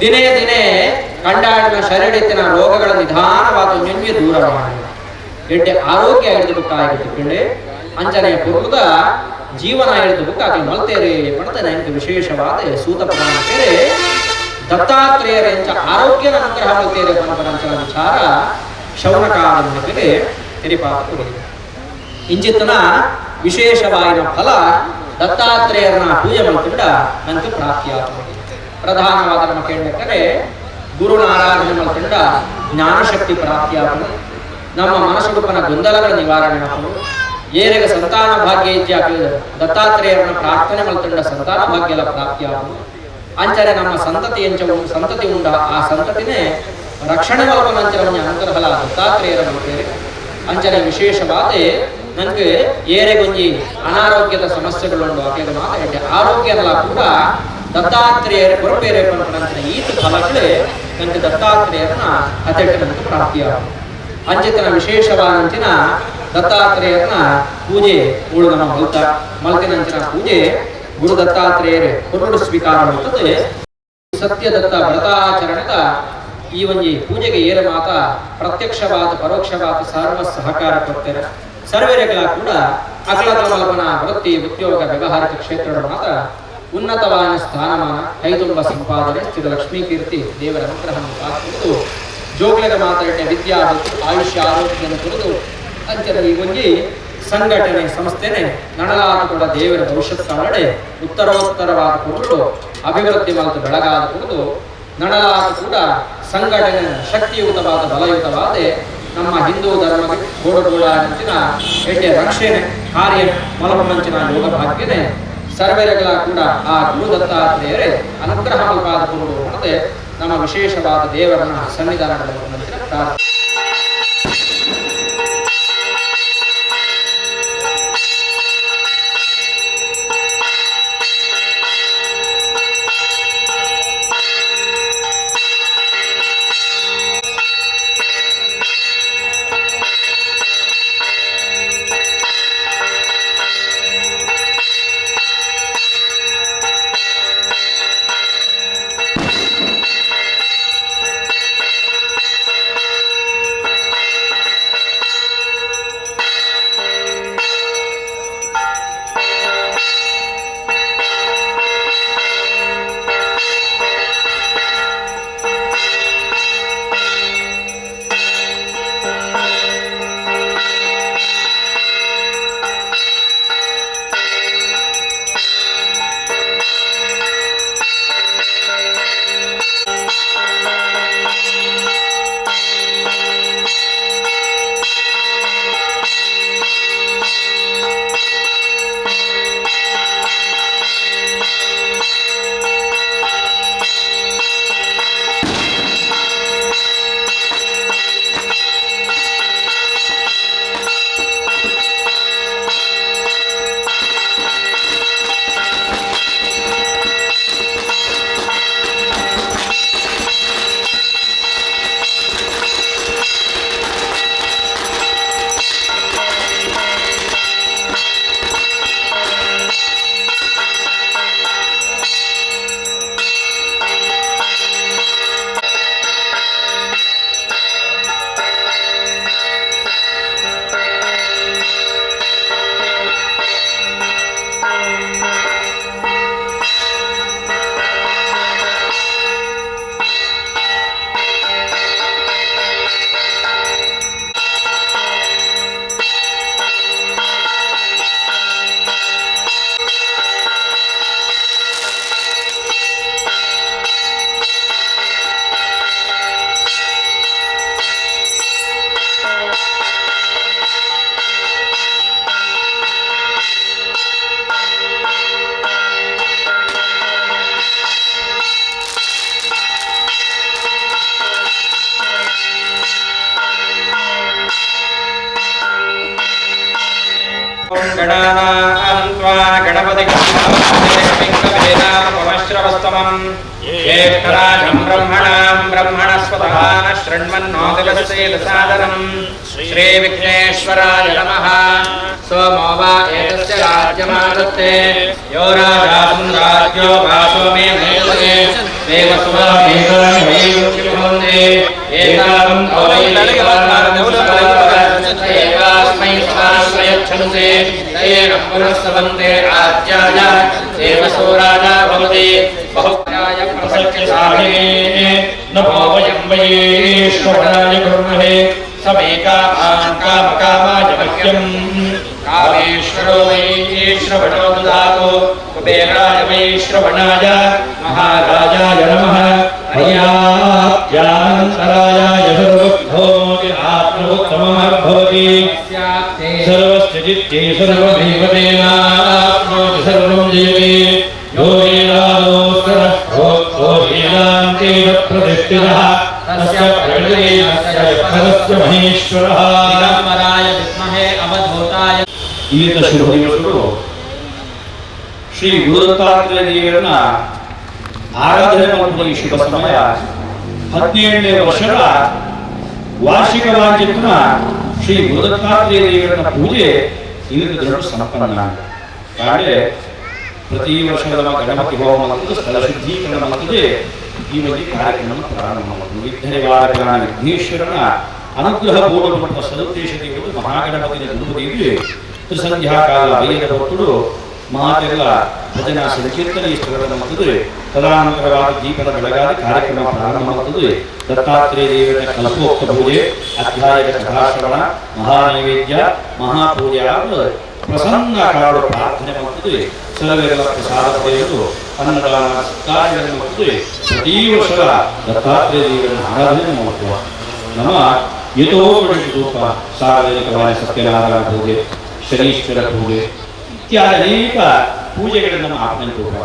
ದಿನೇ ದಿನೇ ಕಂಡಾಡಿನ ಶರೀರಡಿತ್ತಿನ ರೋಗಗಳ ನಿಧಾನವಾದ ಒಂಜೊಂಜಿ ದೂರ ಮಾಡಿ ಎಡ್ಡೆ ಆರೋಗ್ಯ ಹಿಡಿದು ಬುಕ್ಕ ಆಗಿತ್ತು. ಅಂಚನೆಯ ಪೂರ್ವದ ಜೀವನ ಹಿಡಿದು ಬುಕ್ಕ ಆಕೆ ಮಲ್ತೇರೆ ಪಣತ ನನಗೆ ವಿಶೇಷವಾದ ಸೂತ ಪುರಾಣಕ್ಕೇರೆ ದತ್ತಾತ್ರೇಯರ ಎಂಚ ಆರೋಗ್ಯನ ಅನುಗ್ರಹ ಮಲ್ತೇರೆ ಪನಪನಂಚನ ವಿಚಾರ ಶೌನಕಾದಂದರೆ ತೆರಿಪಾತ ಕೊಡಿದೆ. ಇಂಚಿತ್ತನ ವಿಶೇಷವಾಯಿನ ಫಲ ದತ್ತಾತ್ರೇಯರನ ಪೂಜೆ ಮಲ್ತುಂಡ ನಂಗೆ ಪ್ರಾಪ್ತಿಯಾಗುತ್ತದೆ. ಪ್ರಧಾನವಾದ ನಮ್ಮ ಕೇಳಬೇಕಾದ್ರೆ ಗುರುನ ಆರಾಧನೆ ಮಲ್ತುಂಡ ಜ್ಞಾನಶಕ್ತಿ ಪ್ರಾಪ್ತಿಯಾಗುವುದು, ನಮ್ಮ ಮನಸ್ಸುಡುಪನ ಗೊಂದಲಗಳ ನಿವಾರಣೆ ಆಗುವುದು. ಏರೆಗೆ ಸಂತಾನ ಭಾಗ್ಯ ಇಜ್ಜೆ ದತ್ತಾತ್ರೇಯರನ್ನ ಪ್ರಾರ್ಥನೆ ಮಲ್ತುಂಡ ಸಂತಾನ ಭಾಗ್ಯಲ ಪ್ರಾಪ್ತಿಯಾಗುವುದು. ಅಂಚನೆ ನಮ್ಮ ಸಂತತಿ ಎಂಚ ಸಂತತಿ ಉಂಡ ಆ ಸಂತತಿನೇ ರಕ್ಷಣೆ ಮಲ್ಪನಂಚನ ಅನುಗ್ರಹಲ ದತ್ತಾತ್ರೇಯರ ಮಲ್ತೇರೆ. ಅಂಚನೆ ವಿಶೇಷವಾದ ನನಗೆ ಏರೆಗೊಂಜಿ ಅನಾರೋಗ್ಯದ ಸಮಸ್ಯೆಗಳುಂಡು ಆಕೆಗೆ ಮಾತಾಡಿ ಆರೋಗ್ಯದಲ್ಲ ಕೂಡ ದತ್ತಾತ್ರೇಯರ ಕೊರಪೇರೆ ಪನಪನಂಚಿನ ಈತ ಫಲಗಳೇ ನನಗೆ ದತ್ತಾತ್ರೇಯರನ್ನ ಕಥೆಟ್ಟು ನನಗೆ ಪ್ರಾಪ್ತಿಯಾಗುವುದು. ಅಂಚಿತನ ವಿಶೇಷವಾದಂಚಿನ ದತ್ತಾತ್ರೇಯರನ ಪೂಜೆ ಉಳು ನಮ್ಮ ಮಲ್ತ ಮಲ್ತಿನಂಚಿನ ಪೂಜೆ ಗುರು ದತ್ತಾತ್ರೇಯರೇ ಕೊರಡು ಸ್ವೀಕಾರ ಮಾಡುತ್ತದೆ. ಸತ್ಯದತ್ತ ವ್ರತಾಚರಣದ ಈ ಒಂಜಿ ಪೂಜೆಗೆ ಏರ ಮಾತ ಪ್ರತ್ಯಕ್ಷವಾದ ಪರೋಕ್ಷವಾದ ಸರ್ವ ಸಹಕಾರ ಕೊಡ್ತಾರೆ. ಸರ್ವರೆಗಳ ಕೂಡ ಅಕಲದ ಮಲ್ಪನ ವೃತ್ತಿ ಉದ್ಯೋಗ ವ್ಯವಹಾರಿಕ ಕ್ಷೇತ್ರದ ಮಾತ ಉನ್ನತವಾದ ಸ್ಥಾನಮಾನ ಕೈತುಂಬ ಸಂಪಾದನೆ ಸ್ಥಿತ ಲಕ್ಷ್ಮೀ ಕೀರ್ತಿ ದೇವರ ಅನುಗ್ರಹವನ್ನು ಕಾದು ಜೋಗ್ಲೆಗ ಮಾತಾಡಿದ ವಿದ್ಯಾ ಆಯುಷ್ಯ ಆರೋಗ್ಯವನ್ನು ಕುರಿತು ಅಂಚನೆ ಈ ಒಂಜಿ ಸಂಘಟನೆ ಸಂಸ್ಥೆನೆ ನಡಲಾದ ಕೂಡ ದೇವರ ಭವಿಷ್ಯತ್ ಕಾಲಡೆ ಉತ್ತರೋತ್ತರವಾದ ಕುರಿತು ಅಭಿವೃದ್ಧಿ ಮತ್ತು ಬೆಳಗಾದ ಕುರಿತು ನಡಲಾದ ಕೂಡ ಸಂಘಟನೆ ಶಕ್ತಿಯುತವಾದ ಬಲಯುತವಾದ ನಮ್ಮ ಹಿಂದೂ ಧರ್ಮಕ್ಕೆ ಗೋಡುಗೋಳಂಚಿನ ಎಡ್ಡೆ ರಕ್ಷಣೆ ಕಾರ್ಯ ಮಲಪಂಚಿನ ಯೋಗ ಭಾಗ್ಯನೆ ಸರ್ವರೆಗಳ ಕೂಡ ಆ ಗುರು ದತ್ತಾತ್ರೇಯರೇ ಅನುಗ್ರಹ ಮಲ್ಪಾದ ಕುರುಡು ಅನ್ನದೆ ನಮ್ಮ ವಿಶೇಷವಾದ ದೇವರನ್ನ ಸನ್ನಿಧಾನಗಳ ಪ್ರಾರ್ಥನೆ. ಗಣಾನಾಂ ತ್ವಾ ಗಣಪತಿ ಕವೇನಾಮಶ್ರವಸ್ತಮಂ ಜ್ಯೇಷ್ಠರಾಜಂ ಬ್ರಹ್ಮಣಾಂ ಬ್ರಹ್ಮಣಸ್ಪತಃ ಶೃಣ್ವನ್ನೋತಿವಸ್ಸೇದಸಾದನಂ ಶ್ರೀ ವಿಘ್ನೇಶ್ವರಾಯ ನಮಃ. ಸೋಮೋ ವಾ ಏತಸ್ಯ ರಾಜ್ಯಮಾದತ್ತೆ ಯೋ ರಾಜಾಸುಂ ರಾಜ್ಯೋ ವಾಸೋ ಮೇ ಮೇತತೆ ದೇವಸುವಾಮೇತಾನಿ ಏತಾಂ ಏಕಾಸ್ಮೈ ಸಮಾಶ್ರಯಚ್ಛಂತೆ ತಯೇನ ಪುನಃಸವಂತೆ ರಾಜ್ಯಾಯ ದೇವಸೋ ರಾಜಾ ಭವತಿ ಬಹುಜ್ಞಾಯ ಪ್ರಸಕ್ತಿಸಾಹಿನೇ ನಮೋ ವಯಂ ವಯೇಶ್ವರಾಯ ಕುರ್ಮಹೇ ಸಮೇಕಾಮಾನ್ ಕಾಮಕಾಮಾಯ ಮಹ್ಯಂ ಕಾಮೇಶ್ವರೋ ವೈ ಶ್ರವಣೋ ದದಾತು ಕುಬೇರಾಯ ವೈ ಶ್ರವಣಾಯ ಮಹಾರಾಜಾಯ ನಮಃ. ಹರ್ಯಾತ್ಯಾನಂತರಾಯಾಯ ಸರ್ವೋದ್ಭೋತಿ ಆತ್ಮೋತ್ತಮಃ ಭವತಿ ಸರ್ವಸ್ಯ ಜಿತ್ಯೇ ಸರ್ವಮೇವ ತೇನಾಪ್ನೋತಿ ಸರ್ವಂ ಜಯತಿ ಯೋ ವೇದಾದೋಸ್ತರಃ ಪ್ರೋಕ್ತೋ ವೇದಾಂತೇನ ಪ್ರತಿಷ್ಠಿತಃ ತಸ್ಯ ಪ್ರಕೃತಿರಸ್ಯ ಮಹೇಶ್ವರಃ. ದಿಗಂಬರಾಯ ವಿದ್ಮಹೇ ಅವಧೂತಾಯ. ಈತ ಶುಭ ದಿವಸಗಳು ಶ್ರೀ ಗುರುದತ್ತಾತ್ರೇಯ ದೇವರನ್ನ ಆರಾಧನೆ ಮಾಡುವ ಈ ಶುಭ ಸಮಯ 17ನೇ ವರ್ಷದ ವಾರ್ಷಿಕವಾಗಿದ್ದ ಶ್ರೀ ಗುರುದತ್ತಾತ್ರೇಯ ದೇವರನ್ನ ಪೂಜೆ ಇಂದು ಸಂಪನ್ನ. ಕಾಡೆ ಪ್ರತಿ ವರ್ಷದ ಗಣಪತಿ ಹೋಮ ಮತ್ತು ಸ್ಥಳ ಶುದ್ಧೀಕರಣ ಮತ್ತು ಈ ಒಂದು ಕಾರ್ಯಕ್ರಮ ಪ್ರಾರಂಭ ಮಾಡುವುದು. ವಿಘ್ನ ನಿವಾರಕನ ವಿಘ್ನೇಶ್ವರನ ಅನುಗ್ರಹ ಪೂರ್ವಕ ಸದುದ್ದೇಶ ದೇವರು ಮಹಾಗಣಪತಿಯ ಗುರುದೇವಿ ತ್ರಿಸಂಧ್ಯಾಕಾಲ ವೈಯದ ಹೊತ್ತು ಮಾತೆಲ್ಲ ಭಜನಾ ಸಂಕೀರ್ತನೆ ಇಷ್ಟಗಳನ್ನು ಮಾಡುತ್ತದೆ. ತದಾನಂತರವಾದ ದೀಪದ ಬೆಳಗಾದ ಕಾರ್ಯಕ್ರಮ ಪ್ರಾರಂಭ ಮಾಡುತ್ತದೆ. ದತ್ತಾತ್ರೇಯ ದೇವರ ಕಲ್ಪೋಕ್ತ ಪೂಜೆ, ಅಧ್ಯಾಯದ ಕಥಾಶ್ರವಣ, ಮಹಾನೈವೇದ್ಯ, ಮಹಾಪೂಜೆ ಪ್ರಸನ್ನ ಕಾಡು ಪ್ರಾರ್ಥನೆ ಮಾಡುತ್ತದೆ. ಸರ್ವೆಲ್ಲ ಪ್ರಸಾದ ಪಡೆಯಲು ಅನ್ನದಾನ ಸತ್ಕಾರ್ಯಗಳನ್ನು ಮಾಡುತ್ತದೆ. ಪ್ರತಿ ವರ್ಷದ ದತ್ತಾತ್ರೇಯ ದೇವರನ್ನು ಆರಾಧನೆ ಮಾಡುವ ನಮ್ಮ ಯಥೋಪನಿಷತ್ ಸಾರ್ವಜನಿಕವಾದ ಸತ್ಯನಾರಾಯಣ ಪೂಜೆ, ಶನೀಶ್ವರ ಪೂಜೆ ಇತ್ಯಾದಿ ಅನೇಕ ಪೂಜೆಗಳನ್ನು ನಮ್ಮ ಆಚರಣೆ ಹೋಗುವ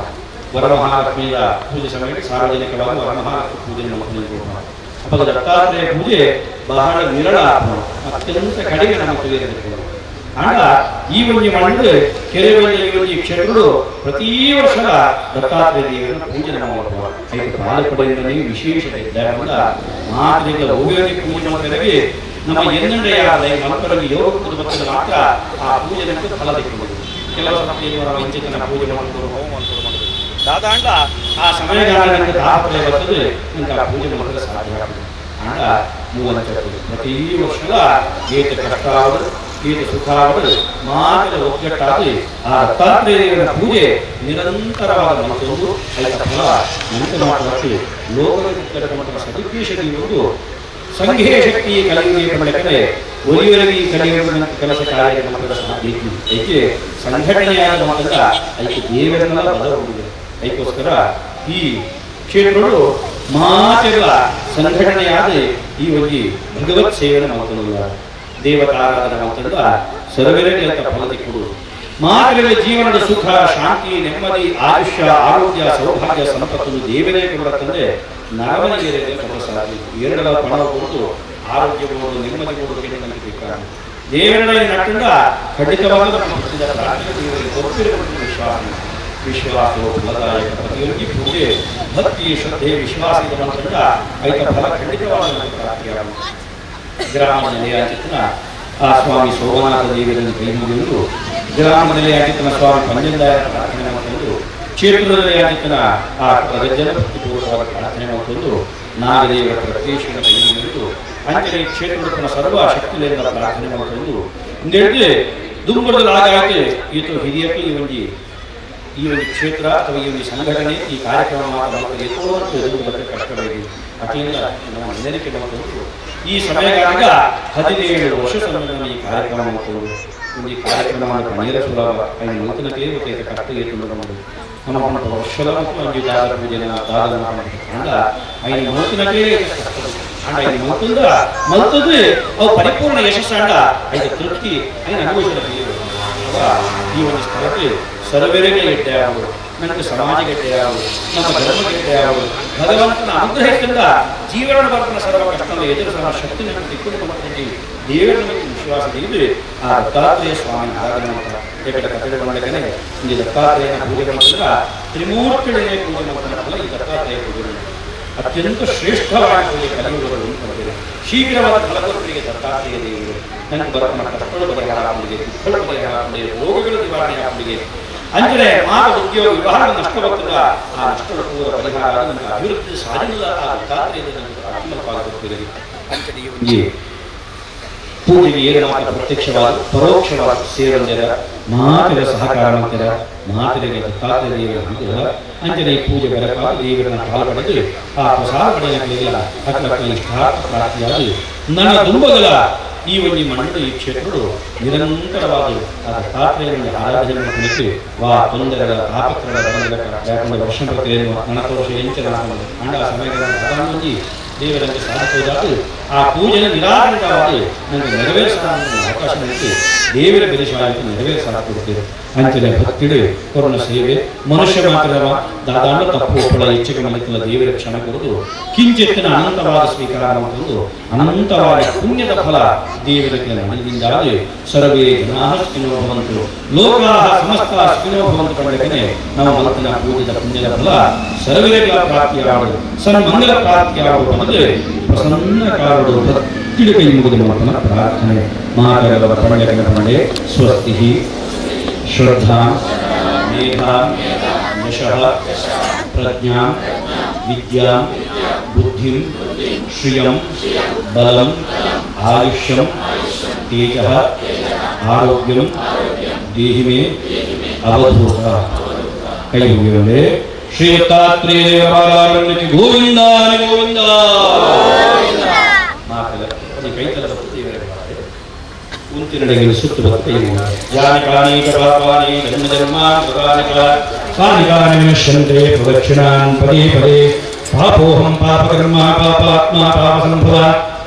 ವರಮಹಾಲಕ್ಷ್ಮಿಯ ಪೂಜೆ ಸಮಯಕ್ಕೆ ಸಾರ್ವಜನಿಕವಾಗಿ ವರಮಹಾಲಕ್ಷ್ಮಿ ಪೂಜೆ ನಮ್ಮ ಹೋಗುವ ಅವಾಗ ದತ್ತಾತ್ರೇಯ ಪೂಜೆ ಬಹಳ ವಿರಳ, ಅತ್ಯಂತ ಕಡಿಮೆ ನಮ್ಮ ತಿಳಿಯಬೇಕು. ಆಗ ಈ ಒಂದು ಮಾಡಿದ್ರೆ ಕೆರೆ ಈ ಕ್ಷೇತ್ರಗಳು ಪ್ರತಿ ವರ್ಷದ ದತ್ತಾತ್ರೇಯ ದೇವರನ್ನು ಪೂಜೆ ಮಾಡುವ ಐದು ಬಾಲಪಡೆಯಿಂದ ವಿಶೇಷತೆ ಇದ್ದಾಗ ಮಾತ್ರೆಗಳ ಉಪಯೋಗಿ ಪೂಜೆ ಮಾಡಿದರೆ ನಮ್ಮ ಎನ್ನಡೆಯಾದ ಮಕ್ಕಳಿಗೆ ಯೋಗ ಭಕ್ತರು ಮಾತ್ರ ಆ ಪೂಜೆ ಫಲ ತೆಗೆದುಕೊಳ್ಳುವುದು. ಕೆಲವು ಸಮಯ ಪೂಜೆ ಮಾಡಿದ್ರು ಹೋಮ ಮಾಡಿದ್ರು ದಾದಾಂಡ ಆ ಸಮಯಗಾಲಕ್ಕೆ ತಾಪತ್ರಯ ಬರ್ತದೆ, ಇಂತಹ ಪೂಜೆ ಮಾಡಲು ಸಾಧ್ಯ ಆಗ್ತದೆ. ಆಗ ಮೂವತ್ತು ಪ್ರತಿ ವರ್ಷದ ಏತ ಕಷ್ಟಾவது ಏತ ಸುಖಾவது ಮಾತ್ರ ಒಗ್ಗಟ್ಟಾಗಿ ಆ ದತ್ತಾತ್ರೇಯನ ಪೂಜೆ ನಿರಂತರವಾದ ಮತ್ತೊಂದು ಐತ ಫಲ ನಂತರ ಮಾಡುವಂತೆ ಲೋಕದ ಸದುದ್ದೇಶ ಇರುವುದು. ಸಂಘೇ ಶಕ್ತಿ ಕಲಿಯುವ ಬಳಕರೆ ಒಲಿಯೊರಗಿ ಕಲಿಯುವ ಕೆಲಸ ಕಾರ್ಯ ಸಾಧ್ಯ. ಏಕೆ ಸಂಘಟನೆಯಾದ ಮಾತ್ರ ಐಕೆ ದೇವರನ್ನೆಲ್ಲ ಬಲಗೊಂಡಿದೆ. ಅದಕ್ಕೋಸ್ಕರ ಈ ಕ್ಷೇತ್ರಗಳು ಮಾತೆಲ್ಲ ಸಂಘಟನೆಯಾದ ಈ ಒಂದು ಭಗವತ್ ಸೇವನೆ ಮಾತಲ್ಲ ದೇವತಾರಾಧನೆ ಮಾತಲ್ಲ ಸರ್ವರಿಗೆ ಅಂತ ಫಲ ಕೊಡುವುದು. ಮಾತೆಗಳ ಜೀವನದ ಸುಖ, ಶಾಂತಿ, ನೆಮ್ಮದಿ, ಆಯುಷ್ಯ, ಆರೋಗ್ಯ, ಸೌಭಾಗ್ಯ, ಸಂಪತ್ತನ್ನು ದೇವರೇ ಕೊಡುತ್ತಂದ್ರೆ ನರವನಿಗೆ ಕೊಡಲು ಸಾಧ್ಯ. ಎರಡರ ಪಣ ಕೊಡುವುದು ಆರೋಗ್ಯ ಕೊಡುವುದು ನೆಮ್ಮದಿ ಕೊಡುವುದು ಬೇಕಾದ ದೇವರನ್ನ ನಟ್ಟಂಡ ಖಂಡಿತವಾದ ವಿಶ್ವಾಸ ವಿಶ್ವಾಸವು ಫಲದಾಯಕ. ಪ್ರತಿಯೊಂದು ಪೂಜೆ ಭಕ್ತಿ ಶ್ರದ್ಧೆ ವಿಶ್ವಾಸ ಮಾತ್ರ ಐತ ಫಲ ಖಂಡಿತವಾದ ಪ್ರಾಪ್ತಿಯಾಗುತ್ತದೆ. ಗ್ರಾಮ ನೆಲೆಯಾಚಿತನ ಆ ಸ್ವಾಮಿ ಸೋಮನಾಥ ದೇವರನ್ನು ಕೈ ಮುಗಿಯುವುದು, ಗ್ರಾಮ ನೆಲೆಯಾಚಿತನ ಸ್ವಾಮಿ ಪಂಜಂದಾಯರ ಪ್ರಾರ್ಥನೆ ಮಾಡಿಕೊಂಡು, ಕ್ಷೇತ್ರದಲ್ಲಿ ಆಚಿತನ ಆ ಜನಭಕ್ತಿಪೂರ್ವಕವಾದ ಪ್ರಾರ್ಥನೆ ಮಾಡಿಕೊಂಡು, ನಾಗದೇವರ ಪ್ರತ್ಯೇಶ್ವರ ಕೈ ಮುಗಿಯುವುದು, ಅಂಚನೆ ಕ್ಷೇತ್ರದ ಸರ್ವ ಶಕ್ತಿಗಳಿಂದ ಪ್ರಾರ್ಥನೆ ಮಾಡಿಕೊಂಡು ಇಂದೇಳಿದ್ರೆ ದುಂಬರದಲ್ಲಿ ಈತ ಹಿರಿಯಕ್ಕೆ ಈ ಒಂದು ಕ್ಷೇತ್ರ ಅಥವಾ ಈ ಒಂದು ಸಂಘಟನೆ ಈ ಕಾರ್ಯಕ್ರಮ ಕಷ್ಟವಾಗಿದೆ. ಅದರಿಂದ ನಮ್ಮ ನೆನಕೆ ಮಾಡಿಕೊಂಡು ಈ ಸಮಯದಾಗ 17 ವರ್ಷ ಸಮಯದಲ್ಲಿ ಈ ಕಾರ್ಯಕ್ರಮ ಮಾಡಿಕೊಂಡು ಈ ಕಾರ್ಯಕ್ರಮ ನೇರ ಸುಲಭ ನೂತನಕ್ಕೆ ಕಷ್ಟ ನಮ್ಮ ವರ್ಷದ ಮತ್ತು ದಾದರ ಪೂಜೆನ ದಾದನ ಅಂಡ ಐದು ನೂತನಕ್ಕೆ ಅಂಡ ಐದು ಮಲ್ತದ ಮಲ್ತದ್ದು ಅವು ಪರಿಪೂರ್ಣ ಯಶಸ್ಸಂಡ ಐದು ತೃಪ್ತಿ ಐದು ಅನುಭವಿಸಿದ ಈ ಒಂದು ಸ್ಥಳಕ್ಕೆ ಸರ್ವರಿಗೆ ಗೆಡ್ಡೆಯಾಗುವುದು, ನನಗೆ ಸಮಾಜ ಗೆಡ್ಡೆಯಾಗುವುದು, ನಮ್ಮ ಧರ್ಮ ಗೆಡ್ಡೆಯಾಗುವುದು. ಭಗವಂತನ ಅನುಗ್ರಹದಿಂದ ಜೀವನ ಬರ್ಪನ ಸರ್ವ ಕಷ್ಟವನ್ನು ಎದುರಿಸುವ ಶಕ್ತಿ ನಮಗೆ ದಿಕ್ಕುಕೊಂಡು ದೇವರ ಮೇಲೆ ವಿಶ್ವಾಸ ತೆಗೆದು ಆ ದತ್ತಾತ್ರೇಯ ಸ್ವಾಮಿ ಆರಾಧನೆ ಮಾಡ್ತಾರೆ. ಏಕಟ ಕಥೆ ಮಾಡಕನೆ ಈ ದತ್ತಾತ್ರೇಯನ ಪೂಜೆ ಮಾಡಿದ್ರ ತ್ರಿಮೂರ್ತಿಗಳೇ ಪೂಜೆ ಮಾಡ್ತಾರಲ್ಲ, ಈ ದತ್ತಾತ್ರೇಯ ಪೂಜೆ ಅತ್ಯಂತ ಶ್ರೇಷ್ಠವಾದ ಪೂಜೆ ಕಲಿಯುಗಗಳು ಅಂತ. ಶೀಘ್ರವಾದ ಫಲಕೊರರಿಗೆ ದತ್ತಾತ್ರೇಯ ದೇವರು ನನಗೆ ಬರಪನ ಕಷ್ಟಗಳು ಪರಿಹಾರ ಆಗುವುದಿಗೆ, ದುಃಖಗಳು ಪರಿಹಾರ ಆಗುವುದಿಗೆ, ರೋಗಗಳು ನಿವಾರಣೆ ಆಗುವುದಿಗೆ, ಅಂಜನೆ ಮಾತ ಉದ್ಯೋಗ ವಿವಾಹ ನಷ್ಟ ಬರ್ತದ ಆ ನಷ್ಟಗಳ ಪೂರ ಪರಿಹಾರ ನಮಗೆ ಅಭಿವೃದ್ಧಿ ಸಾಧನೆಲ್ಲ ಆ ದತ್ತಾತ್ರೇಯ ನಮಗೆ ಆತ್ಮವಾಗುತ್ತದೆ. ಅಂಚನೆ ಈ ಪೂಜೆಗೆ ಏನು ಮಾತ್ರ ಪ್ರತ್ಯಕ್ಷವಾದ ಪರೋಕ್ಷವಾದ ಸೇವಂಜರ ಮಾತಿನ ಸಹಕಾರ ಮಾಡ್ತೀರ ಮಾತಿಗೆ ದತ್ತಾತ್ರೇಯ ದೇವರ ಅನುಗ್ರಹ. ಅಂಜನೆ ಪೂಜೆ ಬೆರಕಾದ ದೇವರನ್ನ ಪಾಲು ಪಡೆದು ಆ ಪ್ರಸಾದ ಪಡೆಯಲಿಲ್ಲ ಅಕ್ಕಕ್ಕ ಇಷ್ಟಾರ್ಥ ಪ್ರಾಪ್ತಿಯಾಗಿ ನನ್ನ ದುಂಬಗಲ ಈ ಒಂದು ಮಣ್ಣು ಈ ಕ್ಷೇತ್ರಗಳು ನಿರಂತರವಾದ ಆ ದತ್ತಾತ್ರೇಯನ ಆರಾಧನೆ ಕುರಿತು ವಾ ತೊಂದರೆಗಳ ತಾಪತ್ರಗಳ ಯಾಕಂದ್ರೆ ವರ್ಷ ಪ್ರಕ್ರಿಯೆ ನನಕ ವರ್ಷ ಎಂಚನ ಅಂಡ ಸಮಯಗಳ ದೇವರಂತೆ ಸಾಧಿಸುವುದಾದ ಆ ಪೂಜೆನ ನಿರಾತಂಕವಾಗಿ ನನಗೆ ನೆರವೇರಿಸ ಅವಕಾಶ ನೀಡಿ ದೇವರ ಬೆಲೆಶಾಲಿಗೆ ನೆರವೇರಿಸಲಾಗುತ್ತದೆ. ಅಂಚನೆ ಭಕ್ತಿಡು ಕರುಣ ಸೇವೆ ಮನುಷ್ಯ ಮಾತ್ರವ ದಾದಾಂಡ ತಪ್ಪು ಒಪ್ಪಳ ಇಚ್ಛೆಗೆ ಮಲಿತಲ ದೇವರ ಕ್ಷಣ ಕೊಡುದು ಕಿಂಚಿತ್ತಿನ ಅನಂತವಾದ ಸ್ವೀಕಾರ ಮಾಡುವುದು ಅನಂತವಾದ ಪುಣ್ಯದ ಫಲ ದೇವರಿಗೆ ಮನದಿಂದಾಗಿ ಸರ್ವೇ ಜನಾಃ ಸುಖಿನೋ ಭವಂತು ಲೋಕಾಃ ಸಮಸ್ತ ಸುಖಿನೋ ಭವಂತು ಪಡೆದನೆ ನಾವು ಮಲತನ ಪೂಜೆದ ಪುಣ್ಯದ ಫಲ ಸರ್ವರಿಗೆ ಪ್ರಾಪ್ತಿಯಾಗುವುದು, ಸನ್ಮಂಗಲ ಪ್ರಾಪ್ತಿಯಾಗುವುದು ಅಂದರೆ ಪ್ರಸನ್ನ ಕಾರಡು ಭಕ್ತಿಗೆ ಕೈ ಮುಗಿದು ಮಾಡ್ತಾನ ಪ್ರಾರ್ಥನೆ. ಮಾತಗಳ ಪಂಡೆ ಪಂಡೆ ಸ್ವಸ್ತಿ ಶ್ರದ್ಧಾ ಮೇಧಾ ಯಶಃ ಪ್ರಜ್ಞಾ ವಿದ್ಯಾ ಬುದ್ಧಿಂ ಶ್ರಿಯಂ ಬಲಂ ಆಯುಷ್ಯಂ ತೇಜಃ ಆರೋಗ್ಯಂ ದೇಹಿ ಮೇ ಅವಧೂತ. ಕೈ ಮುಗಿಯುವಂತೆ ಶ್ರೀ ದತ್ತಾತ್ರೇಯ ಗೋವಿಂದ ಗೋವಿಂದ ಮಾತಲ್ಲ ಕೈ ತಲ ದೇವರ ಉಂತಿನಡೆಗೆ ಸುತ್ತು ಕೈ ಯಾನಿ ಕಾನಿ ಪಾಪಾನಿ ಜನ್ಮ ಜನ್ಮ ಕೃತಾನಿ ಚ ಕಾನಿ ಕಾನಿ ವಿನಶ್ಯಂತೆ ಪ್ರದಕ್ಷಿಣಾನ್ ಪದೇ ಪದೇ ಪಾಪೋಹಂ ಪಾಪಕರ್ಮ ಪಾಪಾತ್ಮ ಪಾಪಸಂಭವ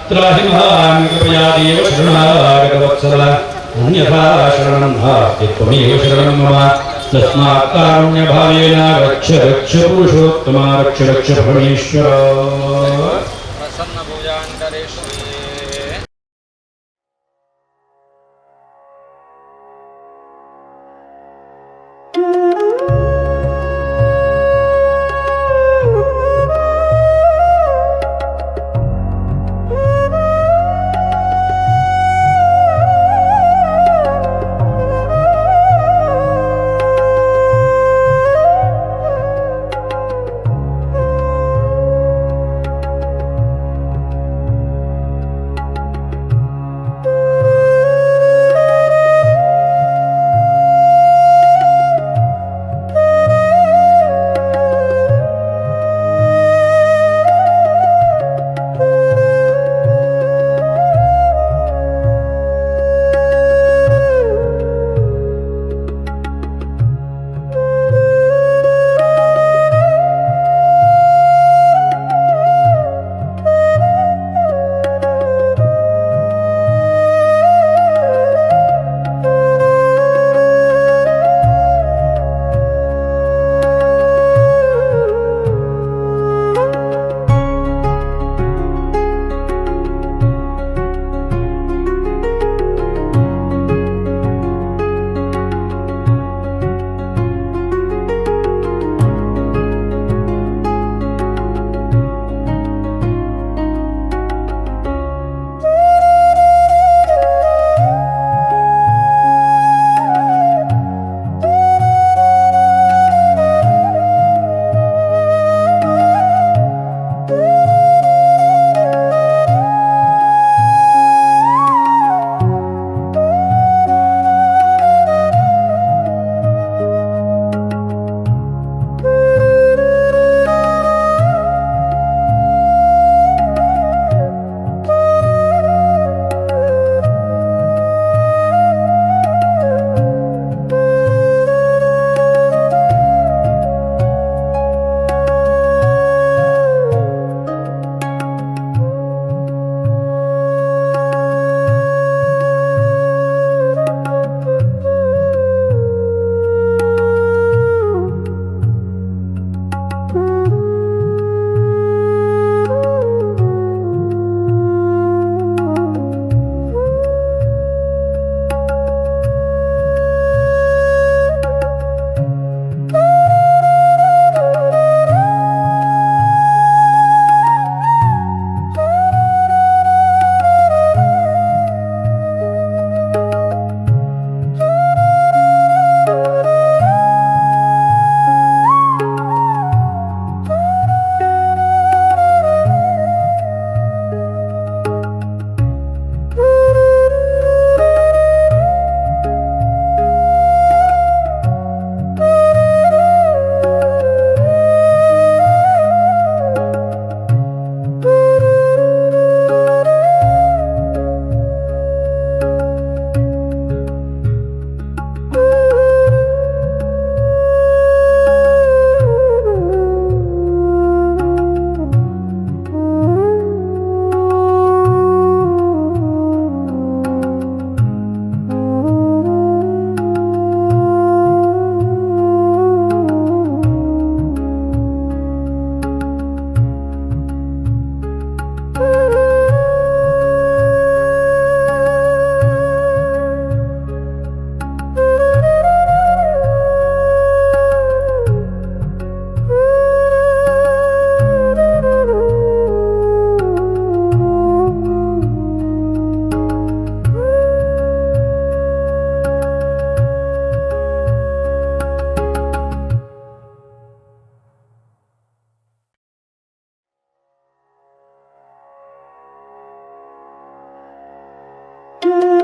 ತ್ರಾಹಿ ಮಾಂ ಕೃಪಯಾ ದೇವ ಶರಣಾಗತ ವತ್ಸಲ ಅನ್ಯಥಾ ಶರಣಂ ನಾಸ್ತಿ ತ್ವಮೇವ ಶರಣಂ ಮಮ ತಸ್ಮಾತ್ ಕಾರುಣ್ಯಭಾವೇನ ರಕ್ಷ ರಕ್ಷ ಪುರುಷೋತ್ತಮ ರಕ್ಷ ರಕ್ಷ ಪರಮೇಶ್ವರ. ಪ್ರಸನ್ನ ಪೂಜಾಂಕರೇಶ್ವರೇ. You.